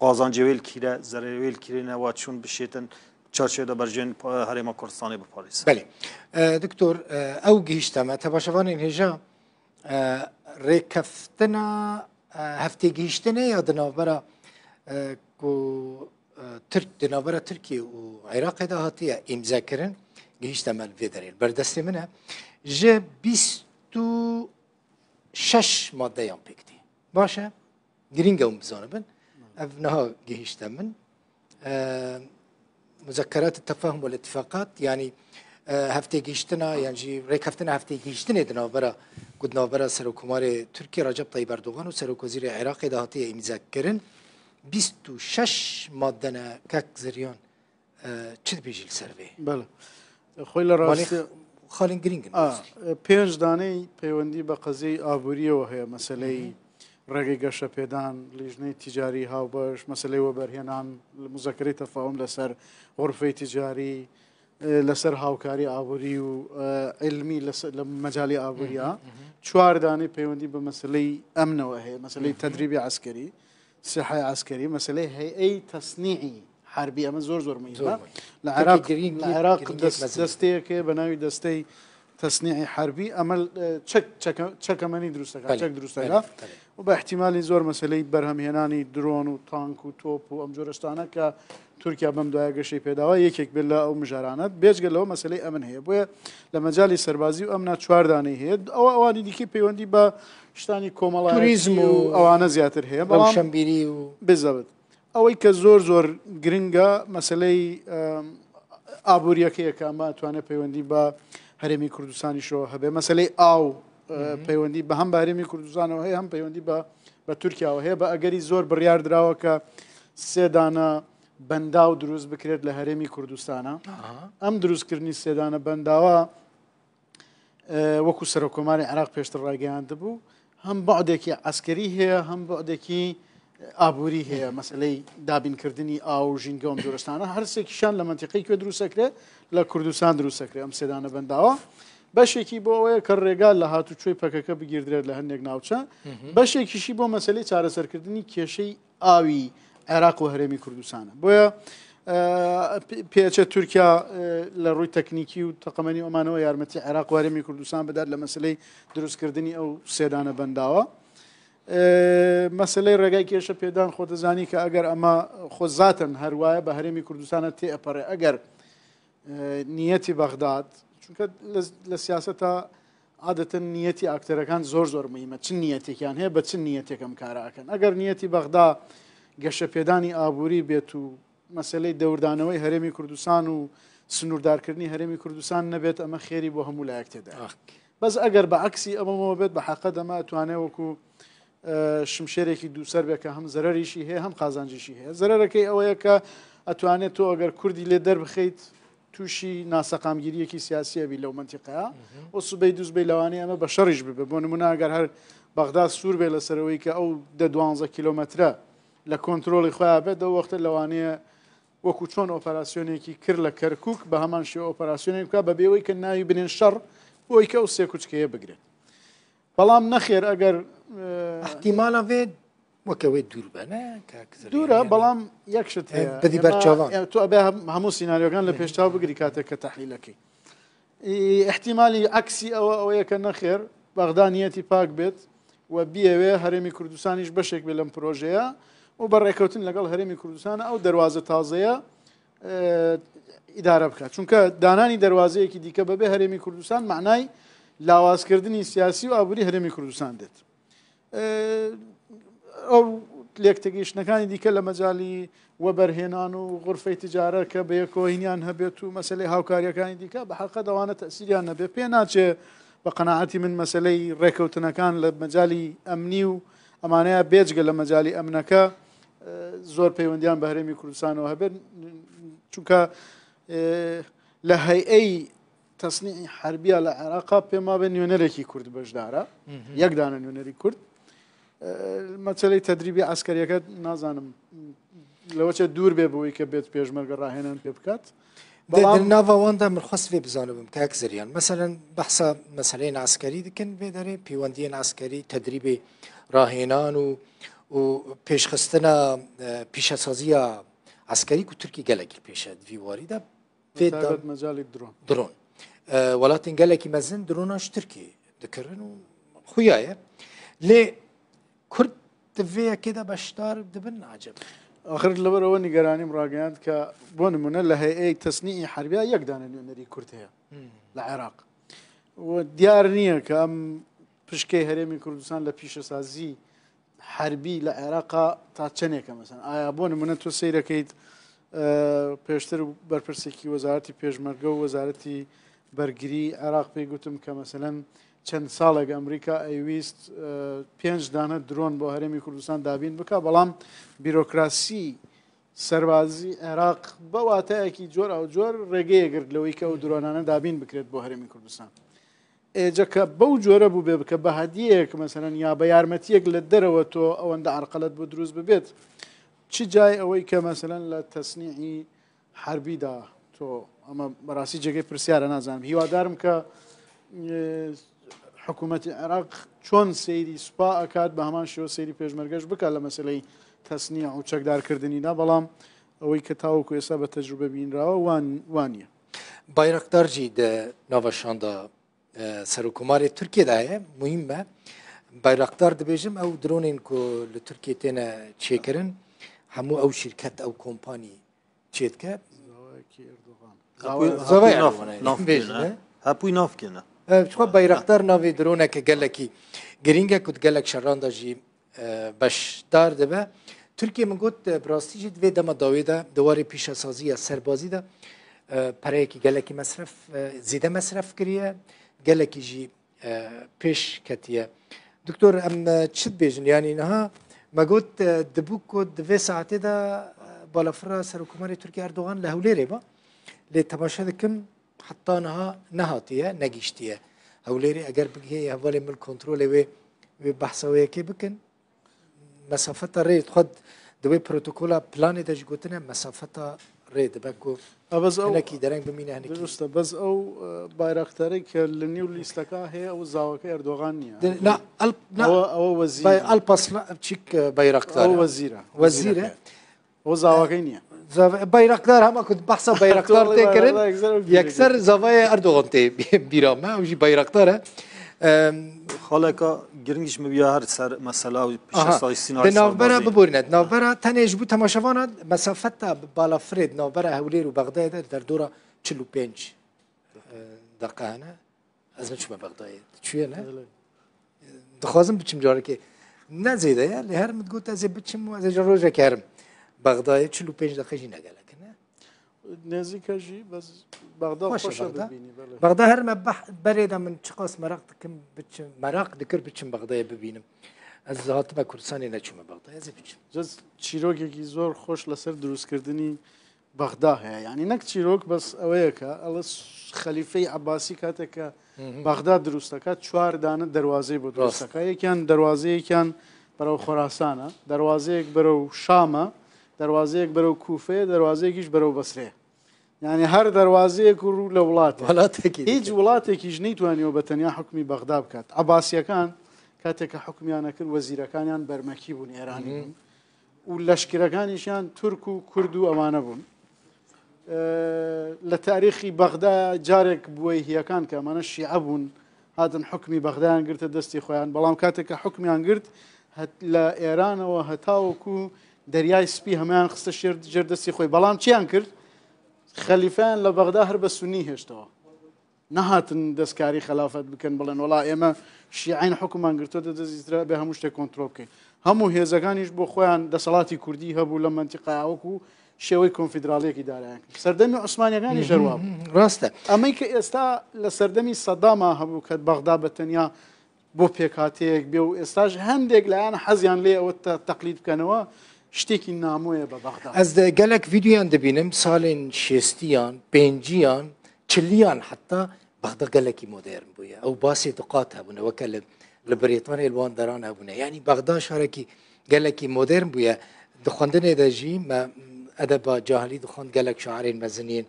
qazancê wê li kîre, zererê wê li kîrê ne, we çûn bişêtin çarşêda berjên, e, Herêma Kurdistanê biparêzin. Belê. E, Doktor, e, ew gihîşte me, temaşevanên hêja, e, rêkeftina, e, heftê gihîştinê ya di navbera, e, ku, e, Tirk, di navbera Tirkiye û Iraqê de hatiye îmzekirin, gihîşte me li vê derê. Li ber destê min e. Ji bîst û şeş maddeyan pêk tê. Baş e? Girîng e hûn bizanibin. Ev niha gihîşte min. E, Muzekerat tefahum û îtifaqat, yanî, e, heftê gihîştina, yan jî rêkeftina heftê gihîştinê di navbera, ku di navbera Serokkomarê Tirkiye Recep Tayyip Erdogan û Serokwezîrê Iraqê de hatiye îmzekirin. Bîst û şeş madde ne, kek Ziryan, e, çi dibêjî li ser vê? Bele. Xwê li Malê rastî xalên girîng in, a, rastî. E, pênc daneyî peywendî bi qeziyê aboriyê we heye, meseleyî Hı hı. rêgê geşepêdan, lîjneyê tîcarî, hawbeş, meseleyê weberhênan, li muzekerê tefahum li ser xurfeyê tîcarî, لەسەر هاوکاری ئابووری و ئیلمی لە مەجای ئابووریە. چوار دانەی پەیوەندی بە مەسلەی ئەمنەوە هەیە، مەسلەی تەدریبی عسکەری، سیحای عسکەری، مەسلەی هەیئەی تەسنیعی حربی، ئەمە زۆر زۆر مهمە. لە عێراق دەستەیەک هەیە بە ناوی دەستەی تەسنیعی حربی، ئەمە چەک چەکەمەنی دروستەکە، چەک دروستەکە. و بە احتیمالی زۆر مەسلەی بەرهەمهێنانی درۆن و تانک و تۆپ و ئەم جۆرە شتانە کە تورکیا بەم دوایە گەشەی پێداوە، یەکێک بێت لە ئەو مژارانە. بێجگە لەوە مەسلەی ئەمن هەیە، بۆیە لە مەجای سەربازی و ئەمنا چوار دانەی هەیە. ئەوە ئەوانی دیکەی پەیوەندی بە شتانی کۆمەڵایەتی و ئەوانە زیاتر هەیە، بەڵام بزەبت ئەوەی کە زۆر زۆر گرنگە مەسلەی ئابووریەکەیە کە ئەمە ئەتوانێت پەیوەندی بە هەرێمی کوردستانیشەوە هەبێ. مەسلەی ئاو پەیوەندی بە هەم بە هەرێمی کوردستانەوە هەیە، هەم پەیوەندی بە بە تورکیاوە هەیە. بە ئەگەری زۆر بڕیار دراوە کە سێ دانە بەنداو دروست بکرێت لە هەرێمی کوردستانە. ئەم دروستکردنی سێ دانە بەنداوە، وەکو سەرۆکۆماری عێراق پێشتر ڕایگەیاندبوو، هەم بەعدێکی عسکەری هەیە، هەم بەعدێکی ئابووری هەیە. مەسلەی دابینکردنی ئاو و ژینگە و ئەم جۆرە شتانە، هەر سێکیشان لە مەنتیقەی کوێ دروستەکرێ؟ لە کوردستان دروستەکرێ ئەم سێ دانە بەنداوە. بەشێکی بۆ ئەوەیە کە ڕێگا لە هاتوچۆی پەکەکە بگیردرێت لە هەندێک ناوچە. بەشێکیشی بۆ مەسلەی چارەسەرکردنی کێشەی ئاوی عێراق و هەرێمی کوردستانە. بۆیە پێچە تورکیا لە ڕووی تەکنیکی و تەقەمەنی ئەمانەوە یارمەتی عێراق و هەرێمی کوردستان بدات لە مەسلەی دروستکردنی ئەو سێ دانە بەنداوە. مەسلەی ڕێگای کێشە پێدان، خۆتەزانی کە ئەگەر ئەمە خۆ زاتن هەروایە بە هەرێمی کوردستانە تێ ئەپەڕێ، ئەگەر نیەتی بەغداد، چونکە لە سیاسەتە عادەتەن نیەتی ئاکتەرەکان زۆر زۆر مهمە، چ نیەتێکیان هەیە، بە چ نیەتێک ئەم کارە ئەکەن. ئەگەر نیەتی بەغدا گەشەپێدانی ئابووری بێت و مەسلەی دەوردانەوەی هەرێمی کوردستان و سنووردارکردنی هەرێمی کوردستان نەبێت، ئەمە خێری بۆ هەموو لایەک تێدا. بەس ئەگەر بە عەکسی ئەمەمەوە بێت، بە حەقە دەمە ئەتوانێ وەکو شمشێرێکی دووسەر بێ کە هەم زەرەریشی هەیە، هەم قازانجیشی هەیە. زەرەرەکەی ئەوەیە کە ئەتوانێت تۆ ئەگەر کوردی لێ دەربخەیت، تووشی ناسەقامگیریەکی سیاسی ئەبی لەو مەنتیقەیە. و سبەی دووسبەی لەوانەیە ئەمە بە شەڕیش ببێ. بۆ نمونە ئەگەر هەر بەغدا سوور بێ لەسەرەوەی کە ئەو دە دوانزە کیلۆمەترە لە کۆنترۆلی خۆیان بێت، ئەو وەختە لەوانەیە وەکو چۆن ئۆپەراسیۆنێکی کرد لە کەرکووک، بە هەمان شێوە ئۆپەراسیۆنێک بکات، بە بێوەی کە ناوی بنێن شەڕ، بۆی کە ئەو سێ کوچکەیە بگرێت. بەڵام نەخێر، ئەگەر ئەحتیمالە بێت وەکە وێ دوور بە، نە کاک زریان، دوورە، یعنی بەڵام یەک شت هەیە. بدی بەرچاوان. ئێمە، تۆ ئەبێ هەم-، هەموو سیناریۆکان لە پێشچاو بگری کاتێک کە تەحلیلەکەی. ئیحتیمالی عەکسی ئەوە ئەوەیە کە نەخێر، بەغدا نیەتی پاک بێت و بیەوێ هەرێمی کوردستانیش بەشێک بێ لەم پرۆژەیە و بە ڕێکەوتن لەگەڵ هەرێمی کوردستان ئەو دەروازە تازەیە ئیدارە بکات. چونکە دانانی دەروازەیەکی دیکە بەبێ هەرێمی کوردستان مەعنای لاوازکردنی سیاسی و ئابووری هەرێمی کوردستان دێت. ئەو لێکتێگەیشتنەکانی دیکە لە مەجای وەبەرهێنان و غورفەی تجارە کە بەیەکەوە هینیان هەبێت و مەسلەی هاوکاریەکانی دیکە، بە حەقە دەوانە تەسیریان نەبێت. پێ ناچێ، بە قەناعەتی من، مەسلەی ڕێکەوتنەکان لە مەجای ئەمنی و ئەمانەیە، بێجگە لە مەجای ئەمنەکە زۆر پەیوەندیان بە هەرێمی کوردستانەوە هەبێت. چونکە لە هەیئەی تەسنیعی حربیە لە عێراقا پێم وابێ نوێنەرێکی کورد بەشدارە. یەک دانە نوێنەری کورد. مەسلەی تەدریبی عەسکەریەکە نازانم لەوەچە دوور بێ بەوەی کە بێت پێشمەرگە ڕاهێنان پێ بکات. بەڵام ناوە واندا من خواست vê bizanibim kak Zeryan. Meselen behsa meseleyên eskerî dikin vê derê, pêwendiyên eskerî, tedrîbê rahênan û û pêşxistina pîşesaziya eskerî ku Tirkî gelekî pêş e di vî warî de. Vê taybet mecalê dron. Dron. Welatên gelekî mezin drona ji Tirkiyê dikirin û xuya ye. Lê Kurd di vê yekê de beşdar dibin acaba? Axir li ber ewe nîgeranîm ragihand ke bo nimûne li heyeyê tesnîî herbiya yek dane nûnerî Kurd heye li Iraq. Û diyar niye ke em pişkê Herêmê Kurdistan li pîşesazî herbî li Iraqa ta çenêke mesela. Aya bo nimûne tu seyrekeyt, e, pêştir berpirsekî Wezareti Pêşmerge û Wezareti Bergirî Iraq pê gotim ke meselen çend salek Amerîka eywîst, e, pênc dane dron bo Herêmê Kurdistan dabîn bika, belam bîrokrasî serbazî Iraq be wateyekî cor ew cor rêgeyê girt lewî ke ew dronane dabîn bikiret bo Herêmê Kurdistan. Êce ke bew cûre bûbe, ke bi hediyeyek, meselen, ya bi yarmetiyek li derewe tu ewende erqelet bo dirûst bibêt, çi cayê ewey ke, meselen, li tesnîî herbî de تۆ ئەمە بەڕاستی جێگەی پرسیارە، نازانم. هیوادارم کە، ئێ، حکوومەتی عێراق چۆن سەیری سوپا ئەکات، بە هەمان شێوە سەیری پێشمەرگەش بکات لە مەسەلەی تەسنیع و چەکدارکردنیدا، بەڵام ئەوەی کە تاوەکو ئێستا بە تەجروبە بینراوە وان، وانیە. Bayraktar jî di nava şanda, e, Serokkomarê Tirkiyê de heye, muhîm e. Bayraktar dibêjim, ew dronên ku li Tirkiyê têne çêkirin, hemû ew şîrket, ew kompanî çêdike. Zawayekî Erdogan. Hepû Erdogan, navkirine. Hepû navkirine. Çixwe Bayraktar navê droneke gelekî girîng e ku di gelek şeran de jî, e, beşdar dibe. Tirkiye, min got, e, bi rastî jî di vê dema dawê de, di warê pîşesaziya serbazî de, e, pereyekî gelekî mesref, e, zêde mesref kiriye, gelekî jî, e, pêş ketiye. Doktor, em, e, çi dibêjin? Yanî niha me got, e, dibû ku di vê saetê de, e, balafira Serokkomarê Tirkiye Erdogan li Hewlêrê ba. Lê temaşe dikim, heta niha nehatiye, negihiştiye Hewlêrê. Eger bigihê hevalê min kontrolê wê, wê behsa wê yekê bikin. Mesafeta rê, xwe di wê protokola planê de jî gotine, mesafeta rê dibe ku hinekî dereng bimîne, hinekî. Dirust e, bes ew, e, bayraktarê ke li nîw lîsteka heye, ew zaweke Erdogan niye. Di-, na, Alp-, na, Ew, ew wezîr e. Bay-, Alp Aslan, çik, e, bayraktar Ew e. wezîr e. Wezîr e. Wezîreke. O zawakê niye. Zava-, bayraktar, hema ku behsa bayraktar Doğru, tê kirin, bayraktar yekser ew yekser zavayê Erdogan tê bîra me, ew jî bayraktar e. Em, Xaleka giring ji min ya her ser mesela û Aha, pişesayî sînarî di navbera serbazî. Biborîne, di navbera tenê ji bo temaşevana mesafeta balafirê di navbera Hewlêr û Bexdayê de derdora çil û pênc, e, deqe hene. Ez neçûme Bexdayê. Tu çûye ne? Belê. Dixwazim biçim carekê. Ne zêde ye, lê her min digot ez ê biçim û ez ê ji rojekê herim. Bexdayê çil û pênc deqe jî ne gelek in, ne? Nêzîka jî, bes Bexda Xweş e xweş e Bexda. bibînî, belê. Bexda her me beh-, berê de min çiqas meraq dikim biçim, meraq dikir biçim Bexdayê bibînim. Ez hatime Kurdistanê neçûme Bexdayê, ez ê biçim. Cez çîrokekî zor xweş li ser dirûstkirdinî Bexda heye. Yanî nek çîrok, bes eweyeke, ele Xelîfeyî Ebasî kateke Hı hı. Bexda dirûst deke, çar dane derwazeyê bo dirûst Rast. deke. Yekiyan derwazeyekî berew Xorasan e, derwazeyek berew Şam e, derwazeyek berew Kûfe ye, derwazeyekî jî berew Besrê ye. Yanî her derwazeyek û rû li welat e. Welatekî Hîç dike. welatekî jî neytwaniyo be tenya hukmî Bexda bikat. Ebasiyekan kateke hukmiyan ekir, wezîrekaniyan bermekî bûn, êranî Hı hı. bûn. û leşkirekanîşiyan Tirk û Kurd û ewane bûn. Ee, li tarîxî Bexda carek buweyhiyekan ke emane Şîe bûn, hatin hukmî Bexdayan girte destê xweyan. Belam kateke hukmiyan girt, het-, li Êranewe heta wekû Deryay Spî hemeyan xiste şêr-, jêr destê xwe. Belam çiyan kir? Xelîfeyan li Bexda her be Sunnî hêştewe. Nehatin destkarî xelafet bikin, biڵێن وەڵا ئێمە شیعەین حکومان گرتۆتە دەست ئیسرائیل بێ هەموو شتێک کۆنترۆڵ بکەین. هەموو هێزەکانیش بۆ خۆیان دەسەڵاتی کوردی هەبوو لە مەنتیقەیا وەکو شێوەی کۆنفیدراڵیەکی دارایان کرد. سەردەمی عوسمانیەکانیش هەروە بوو. ڕاستە. ئەمەی کە ئێستا لە سەردەمی سەداما هەبوو کە بەغدا بە تەنیا بۆ پێکهاتەیەک بێ و ئێستاش هەندێک لایەن حەزیان لێ ئەوە تە-، تەقلید بکەنەوە، شتێکی نامۆیە بە بەغدا. Ez de gelek vîdeoyan dibînim, salên şêstiyan, pênciyan, çiliyan heta Bexda gelekî modern bûye. Ew basê duqat hebûne, weke li, li Birêtanê li wan deran hebûne. Yanî Bexda şarekî gelekî modern bûye. Di xwendinê de jî me edeba cahilî dixwend, gelek şairên mezin yên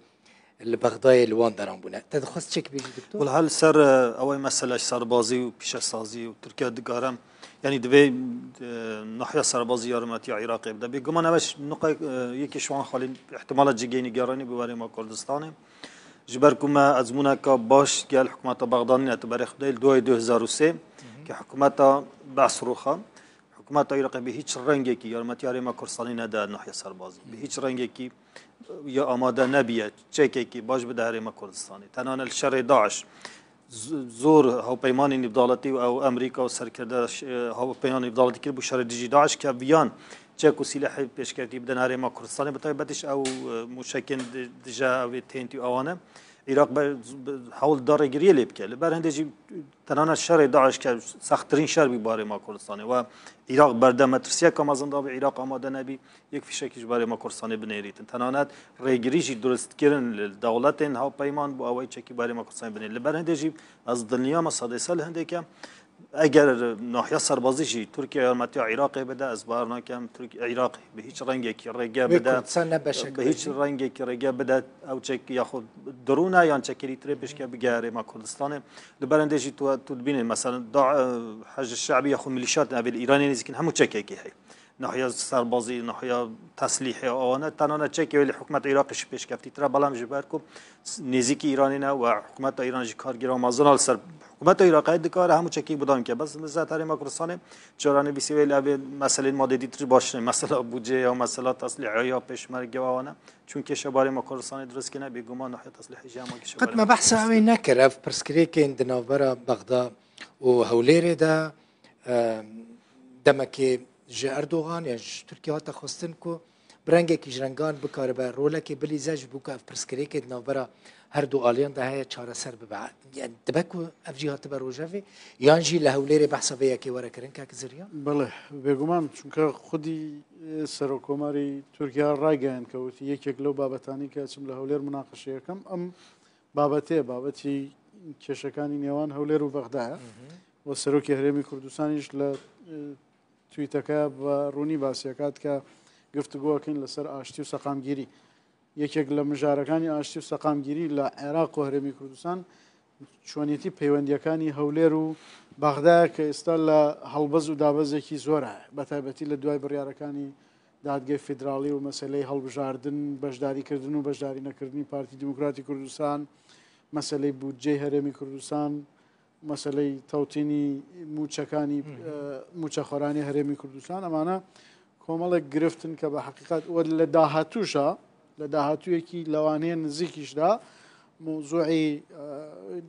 li Bexdayê li wan deran bûne. Te dixwest çi bêjî, doktor? Wela li ser, e, ew ê mesele serbazî û pîşesazî û Tirkiye dikarim, yanî divê, e, nahiya serbazî yarmetiya Iraqê bide. Bêguman ev e ş-, nuqay, e, yekê ji wan xalî ihtimala cigê nîgeranî bi warê ma Kurdistanê. Ji ber ku me ezmûneka baş gel hikûmeta Bexda nîne, tu berê xwe dayî li duayê du hezar û sê, ke hikûmeta Be's rûxa. Hikûmeta Iraqê bi hîç rengekî yarmetiya Herêma Kurdistanê nede nahiya serbazî. Bi hîç rengekî ya amade nebiye çekekî baş bide Herêma Kurdistanê. Tenane li şerê DAIŞ z-, zor hawpeymanên nîvdaletî û ew Amerîka û serkirde ş-, hawpeymanên nîvdaletî kiribû şerê dijî DAIŞ ke viyan çek û sîlehê pêşketî bidin Herêma Kurdistanê. Bi taybetî jî ew, e, mûşekên di-, dije ew ê têntî û ewane. Iraq be-, bi-, hewl da rêgiriyê lê bike. Li ber hindê jî tenane şerê DAIŞ ke sextirîn şer bî bi Herêma Kurdistanê. We Iraq berde metirsiyeka mezin da bî, Iraq amade nebî, yek fîşekî ji bi Herêma Kurdistanê binêrîtin. Tenane rêgirî jî durustkirin li dewletên hawpeyman bû ew ê çekî bi Herêma Kurdistanê binêrin. Li ber hindê jî ez dilniyam e sedê sed li hindê ke Eger nahiya serbazî jî Tirkiye yarmetiya Iraqê bide, ez bawer nakim Tirk-, Iraq bi hiç rengekî rêge Wê bide, Kurdistan ne beşek bi hiç bibin. Rengekî rêge bide, ew çek ya xwe dirûne yan çekê lî tirê pêşke bige herêma Kurdistanê. Li berendê jî tu, tu dibînî, mesela, da, Hej Şe'bî ya xwe milîşat ev ê li Îranê nêzîkin hemû çekekê heye. Nahiya serbazî, nahiya teslîhê, awane tenane çekê wê li hikûmeta Iraqê jî pêşkeftîtir e, belam ji ber ku s-, nêzîkî Îranê ne we hikûmeta Îran jî kargêra mezin a li ser hikûmeta Iraqê dikare hemû çekî bidawî ke. Bes li ser herêma Kurdistanê çarenivîsê wê li evê meselên madê dîtir baş ne. Mesela budcê ya, mesela teslîha ya pêşmerge û awane. Çûn kêşe bi herêma Kurdistanê dirust kene, bêguman nahiya teslîhê jî hema kêşe bi Qet herêma me behsa Kurdistanê. Ewê nekir. Ev pirsgirêkên di navbera Bexda û Hewlêrê de, e, demekê ji Erdogan ya ji Tirkiye hate xwestin ku bi rengekî ji rengan bikaribe rolekê bilîze ji bo ku ev pirsgirêkê di navbera her du aliyan de heye çareser bibe. Yani dibe ku ev jî hatibe rojevê yan jî li Hewlêrê behsa vê yekê were kirin, kek Ziryan? Belê, bêguman, çunke xwedî, e, Serokkomarî Tirkiye ragihand kewtî yekek lew babetanî ke çim li Hewlêr munaqeşe yekem, em babetê, babetî kêşekانی nêwan Hewlêr û Bexda ye. Hı hı. و سەرۆکی هەرێمی کوردستانیش لە، ئە، تویتەکە بە ڕوونی باسیەکات کە گفتوگۆکەین لەسەر ئاشتی و سەقامگیری. یەکێک لە مژارەکانی ئاشتی و سەقامگیری لە عێراق و هەرێمی کوردستان چۆنیەتی پەیوەندیەکانی هەولێر و بەغدایە کە ئێستا لە هەڵبەز و دابەزێکی زۆرە، بە تایبەتی لە دوای بڕیارەکانی دادگەی فیدراڵی و مەسەلەی هەڵبژاردن، بەشداریکردن و بەشداری نەکردنی پارتی دیموکراتی کوردستان، مەسەلەی بودجەی هەرێمی کوردستان، مەسەلەی تەوتینی موچەکانی، مم. ئە، موچەخۆرانی هەرێمی کوردستان، ئەمانە کۆمەڵێک گرفتن کە بە حەقیقەت و لە داهاتووشە، لە داهاتوویەکی لەوانەیە نزیکیشدا موزوعی، ئە،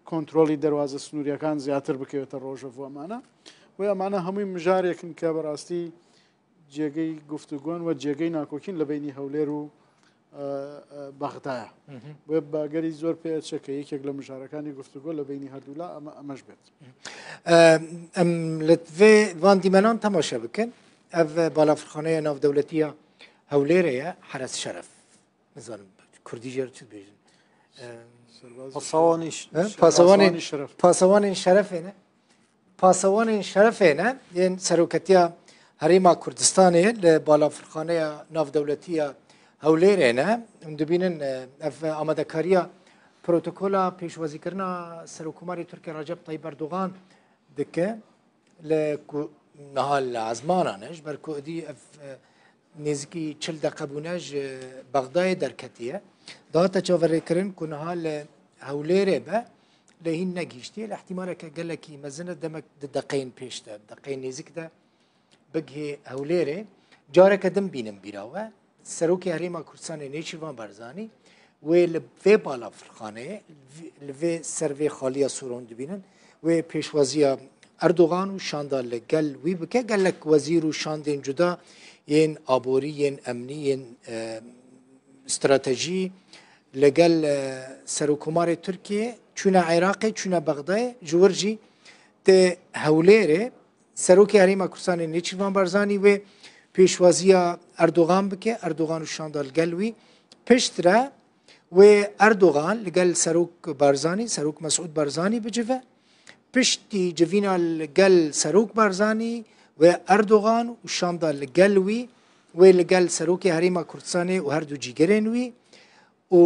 کۆنترۆلی دەروازە سنووریەکان زیاتر بکەوێتە ڕۆژەڤ. ئەمانە و ئەمانە هەمووی مژارێکن کە بەڕاستی جێگەی گفتوگۆن و جێگەی ناکۆکین لە بینی هەولێر و، ئە، ئە، بەغدایە. مهم. بۆیە باگەری زۆر پێ ئەچێ کە یەکێک لە مژارەکانی گفتوگۆ لە بینی هەردوولا ئەمە، ئەمەش بێت. ئە، ئەم لە vê van dîmenan temaşe bikin. Ev balafirxaneya navdewletî ya Hewlêrê ye, Heres Şeref. Nizanim, kurdî jê re çi dibêjin? Em, Serbazî Pasawanî ş-, He? Şeref. Pasawanên, Pasawanî Şeref. Pasawanên Şerefê ne. Pasawanên Şerefê ne, yên Seroketiya Herêma Kurdistanê li balafirxaneya navdewletî ya Hewlêrê ne. Em dibînin, e, ev amadekariya protokola pêşwazîkirina Serokkomarê Tirkiye Recep Tayyip Erdogan dike. Li ku niha li ezmanan e, ji ber ku êdî ev, e, nêzîkî çil deqe bûne ji Bexdayê derketiye. Dihate çaverêkirin ku niha li Hewlêrê be, lê hîn negihîştiye. Lê ihtimaleke gelekî mezin e, demek di deqeyên pêş de, deqeyên nêzîk de bigihê Hewlêrê. Careke din bînin bîra we. Serokê Herêma Kurdistanê Nêçîrvan Barzanî wê li vê balafirxaneyê, li vê, ser vê xaliya sor hûn dibînin, wê pêşwaziya Erdogan û şanda li gel wî bike. Gelek wezîr û şandên cuda yên aborî, yên emnî, yên, e, stratejî li gel, e, Serokkomarê Tirkiyê çûne Iraqê, çûne Bexdayê, ji wir jî tê Hewlêrê. Serokê Herêma Kurdistanê Nêçîrvan Barzanî wê pêşwaziya Erdogan bike, Erdogan û şanda li gel wî. Piştre wê Erdogan li gel Serok Barzanî, Serok Mesûd Barzanî bicive. Piştî civîna li gel Serok Barzanî wê Erdogan û şanda li gel wî, wê li gel Serokê Herêma Kurdistanê û her du cîgirên wî û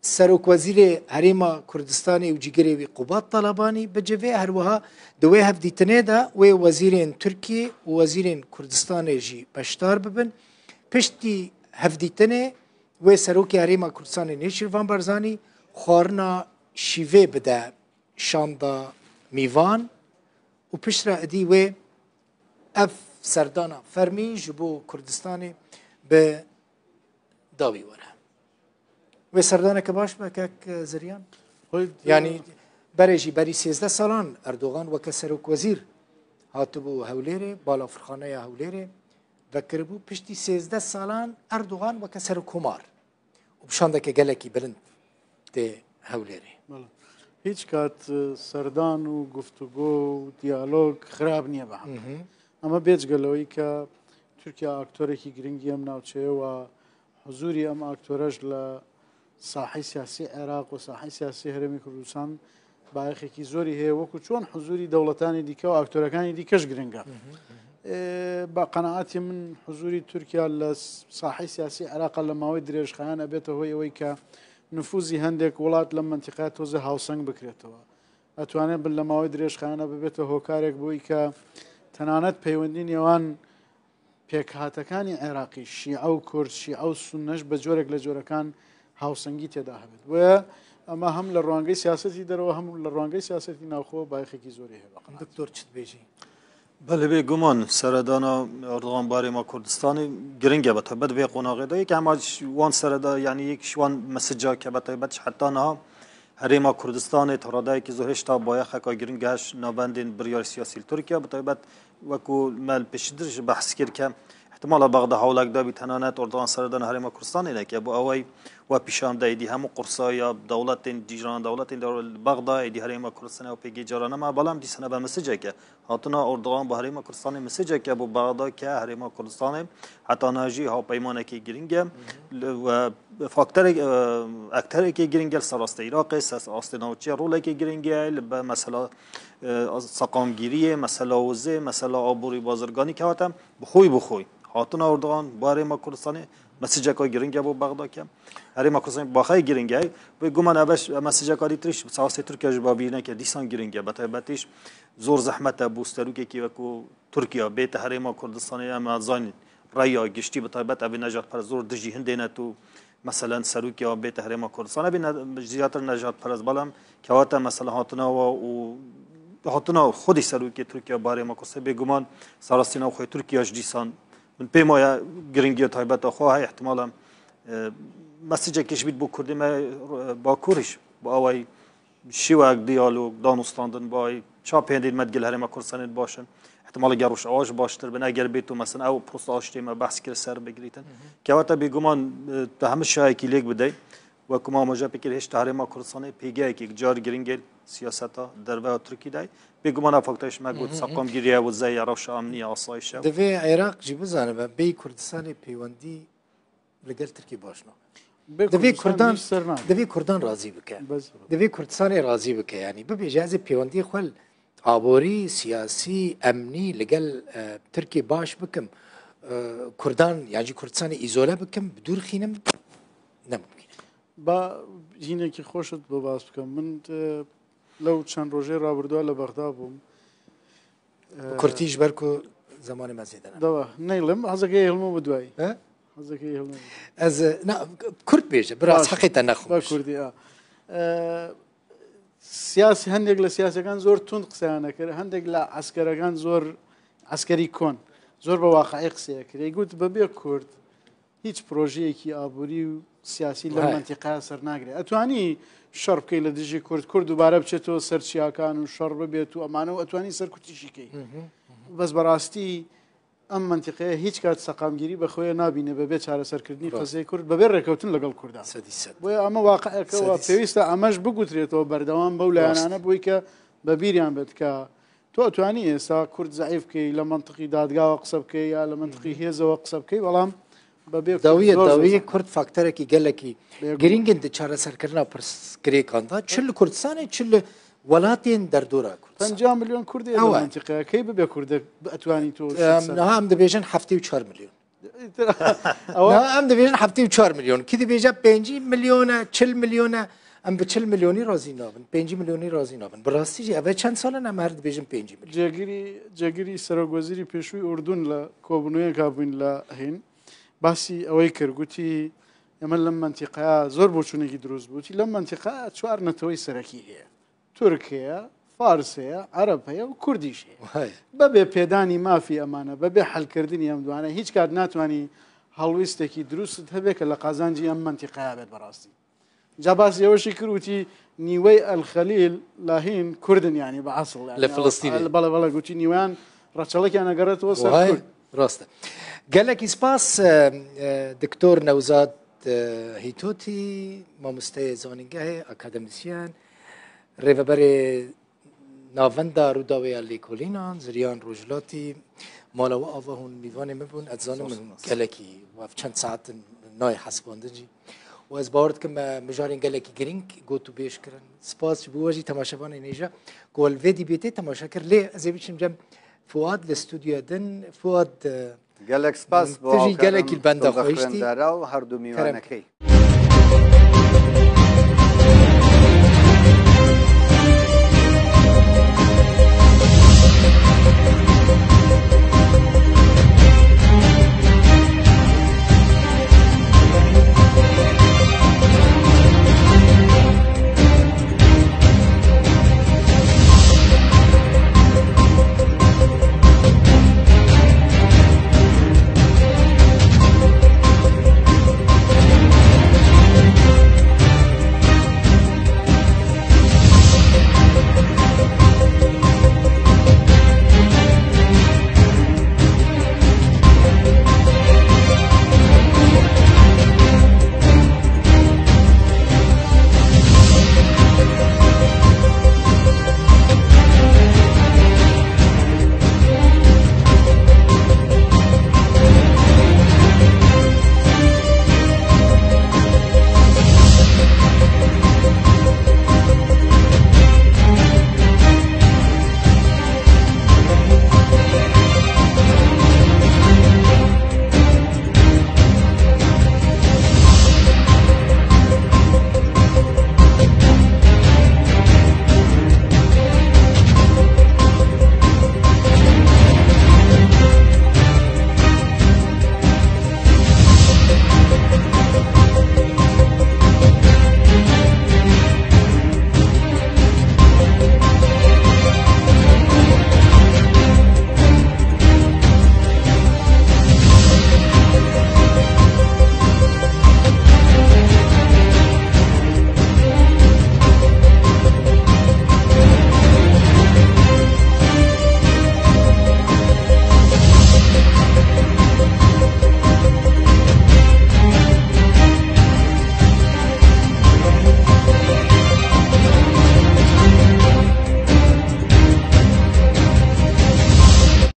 Serokwezîrê Herêma Kurdistanê û cîgirê wî Qubat Talabanî bicivê, her wiha di wê hevdîtinê de wê wezîrên Tirkiyê û wezîrên Kurdistanê jî beşdar bibin. Piştî hevdîtinê wê Serokê Herêma Kurdistanê Nêçîrvan Barzanî xwarina şîvê bide şanda mîvan û piştre êdî wê ev serdana fermî ji bo Kurdistanê bi dawî were. Wê serdaneke baş be, kek Ziryan? Xwê, Yanî berê jî berî sêzdeh salan Erdogan weke serokwezîr hatibû Hewlêrê, balafirxaneya Hewlêrê vekiribû. Piştî sêzdeh salan Erdogan weke serokkomar û bi şandeke gelekî bilind tê Hewlêrê. Bele. Hiç kat, e, serdan û guftûgo û diyalog xirab niye be. Hı hı. Ama bêcgelewi ke Tirkiye aktorekî giringî em navçeye wa huzûrî em aktorej le sahî siyasî Iraq û sahî siyasî Herêmî Kurdistan بایەخێکی زۆری هەیە، وەکو چۆن حزوری دەوڵەتانی دیکە و ئاکتۆرەکانی دیکەش گرنگە. ئێ، بە قەنەعاتی من حزوری تورکیا لە ساحەی سیاسی عێراقا لە ماوەی درێژخایەن ئەبێتە هۆی ئەوەی کە نفوزی هەندێک وڵات لەم مەنتیقەیە تۆزێ هاوسەنگ بکرێتەوە. ئەتوانێت بن لە ماوەی درێژخایەنە ببێتە هۆکارێک بۆی کە تەنانەت پەیوەندی نێوان پێکهاتەکانی عێراقی، شیعە و کورد، شیعە و سوننەش بە جۆرێک لە جۆرەکان هاوسەنگی تێدا هەبێت. بۆیە ئەمە هەم لە ڕوانگەی سیاسەتی دەرەوە، هەم لە ڕوانگەی سیاسەتی ناوخۆ بایەخێکی زۆری هەیە بە قەنەعەت. دکتۆر چت بێژی؟ Belê, bêguman seredana Erdogan bi herêma Kurdistanê giring e, bi taybet vê qonaxê de. Yek em wan sereda, yanî yek ji wan mesica ke bi taybet ji heta niha herêma Kurdistanê ta radeyekî zor hêşta bayexeka giring e ji navendên biryar siyasî li Tirkiye, bi taybet wekû me li pêşîtir jî behs kir ke ihtimala Bexda hewlek dabî tenanet Erdogan seredana herêma Kurdistanê neke. Bo ewey we pîşan de êdî hemû qursa ya dewletên cîran, dewletên li Bexda êdî herêma Kurdistanê ew pêgê cara nema, belam dîsa nebe meseceke. Hatina Erdogan bi herêma Kurdistanê meseceke bo Bexda ke herêma Kurdistanê heta niha jî hawpeymanekê giring e. Li, we fakterek, e, ekterekê giring e li ser astê Iraqê, ser astê navçeya rolekê giring e, li be mesela, e, seqamgiriyê, mesela wizê, mesela aborî bazirganî kewate bi xwe bi xwe. Hatina Erdogan bi herêma Kurdistanê meseceka giring e bo Bexda ke. Herêma Kurdistanê baxayê giring e. Bêguman ev meseceka dîtir jî ser astê Tirkiye jî bavîr neke dîsan giring e. Bi taybetî jî zor zehmet e bo serokekî wekû Tirkiye bête herêma Kurdistanê, em zanîn reya giştî bi taybet ev ê nejadperest zor dijî hindê ne tu, meselen serokê wan bête herêma Kurdistanê, bê ne, zêdetir nejadperest, belam kewate mesela hatina wa û hatina xwedî serokê Tirkiye bi herêma Kurdistanê bêguman serastî navxwe Tirkiye ji dîsan min pê maye giringiya taybeta xwe heye, ihtimala, e, mesecekê ji bît bo Kurdê me, e, Bakur jî bi awayî şîwek diyalog, danûstandin bayî, ça pêndên me digel herêma Kurdistanê baş in. Ihtimala ger Rojava jî baştir bin, eger bê tu mesela ew prosa aştiyê me behs kir ser bigirîtin. Kewata bêguman, e, tu hemû şayekî lêk bidey. Wekû me amaje pê kir hêşta herêma Kurdistanê pêgehekî car giringê siyaseta derve ya Tirkî de. Bêguman ev faktor ji me got seqamgiriye, wizeye, rewşa emniye, asayişe. Divê Iraq jî bizanibe, bêyî Kurdistanê peywendî li gel Tirkî baş nabe. Divê Kurdan, divê Kurdan razî bike. Divê Kurdistanê razî bike. Yanî bibêje ez ê pêwendiyê xwe li aborî, siyasî, emnî li gel, e, Tirkî baş bikim. E, Kurdan, yan jî Kurdistanê îzole bikim, bi dûr xînim, ne mumkîn e. Ba, hînekî xweş it bo bas bikim. Min, e, lew çend rojê rabirdû li Bexda bûm. Bi kurtî ji ber ku zemanê me zêde ne. Dewa, neylim, hezekê hilmo bi duayî. He? Hezekê hilmo bi duayî. Ez, na, kurt bêje, biraz heqê te nexwe. Ba kurdî, a. E, siyas-, hindek li siyasekan zor tund qiseyane kir, hindek li eskerekan zor eskerî kon, zor bi waqayî qiseye kir. Ê got, bi bê kurd, Hîç projeyekî aborî û siyasî lem mentîqeya ser nagire. Etwanî şer bikey li dijî Kurd, Kurd dubare biçêto ser çiyakan û şer bibêt û emane û etwanî serkutî jî key. Bes bi rastî em mentîqeya hîç kat seqamgirî bi xwe nabîne bebê çareserkirdinî qezeyê Kurd, bebê rêkewtin li gel Kurdan. Sedî sed. Boya eme waqieke wa pêwîst e eme ji bigutirêtwe berdewam bew layanane boy ke bi bîriyan be dika. Tu etwanî êsa Kurd zeîf bikey, li mentiqî dadgawa qise bikey ya li mentiqî hêzewa qise bikey, belam bi bê Kurd Dawiyê, zor zor dawiyê zor. Kurd fakterekî gelekî Bêguman. Girîng in di çareserkirina pirsgirêkan de, çi li Kurdistanê, çi li welatên derdora Kurdistanê. Penca milyon Kurd ê Ew li e. Mentiqeya key bibe Kurdek bi etwanî tu Em, şexsen. Niha em dibêjin heftê û çar milyon. Ewa Niha em dibêjin heftê û çar milyon. Kî dibêje pêncî milyon e, çil milyon e. Em bi çil milyonî razî nabin. Pêncî milyonî razî nabin. Bi rastî jî ev e çend sal in em her dibêjin pêncî milyon. Cegirî, Cegirî Serokwezîrî pêşûyî Urdun li kobûnûyeka bûn li Hîn. Basî ewey kir, gotî, eme lem mentîqeya zor boçûnekî dirust bû. Gotî, lem mentîqeya çar netewey serekî heye. Tirk heye, Fars heye, Ereb heye û Kurdî jî heye. Wahey. Bebê pêdanî mafî emane, bebê helkirdinî em duane, hîç kat natwanî helwîstekî dirust hebe ke li qazancî em mentîqeya bêt bi rastî. Ca basî ewişî kir û tî nîwey El Xelîl la Hîn Kurd in, yanî bi esil, yanî Li Filistînê. Bele, bele, gotî nîweyan reçelekiyan egeretwe ser Wahey. Kurd. Rast e. Gelekî spas, e, e, Doktor Newzad, e, Hîtotî, mamosteyê zanîngehê, akademisyen, rêveberê Navenda Rûdawê ya Lêkolînan, Ziryan Rojhilatî, mala we ava hûn mîvanê min bûn, ez zanim Spas, hûn spas. Gelekî, ev çend saet in nayê hesibandin jî. û ez bawer dikim me mijarên gelekî girîng got û bêj kirin. Spas ji bo we jî temaşevanên hêja ku li vê dîbêtê temaşe kir. Lê ez ê biçim cem Fuad li stûdyoya din. Fuad, e, Gelek spas bo Tu jî hawkerdin gelekî li benda tu xwe hiştî. bixwendera û her du Kerem. mîwanekey.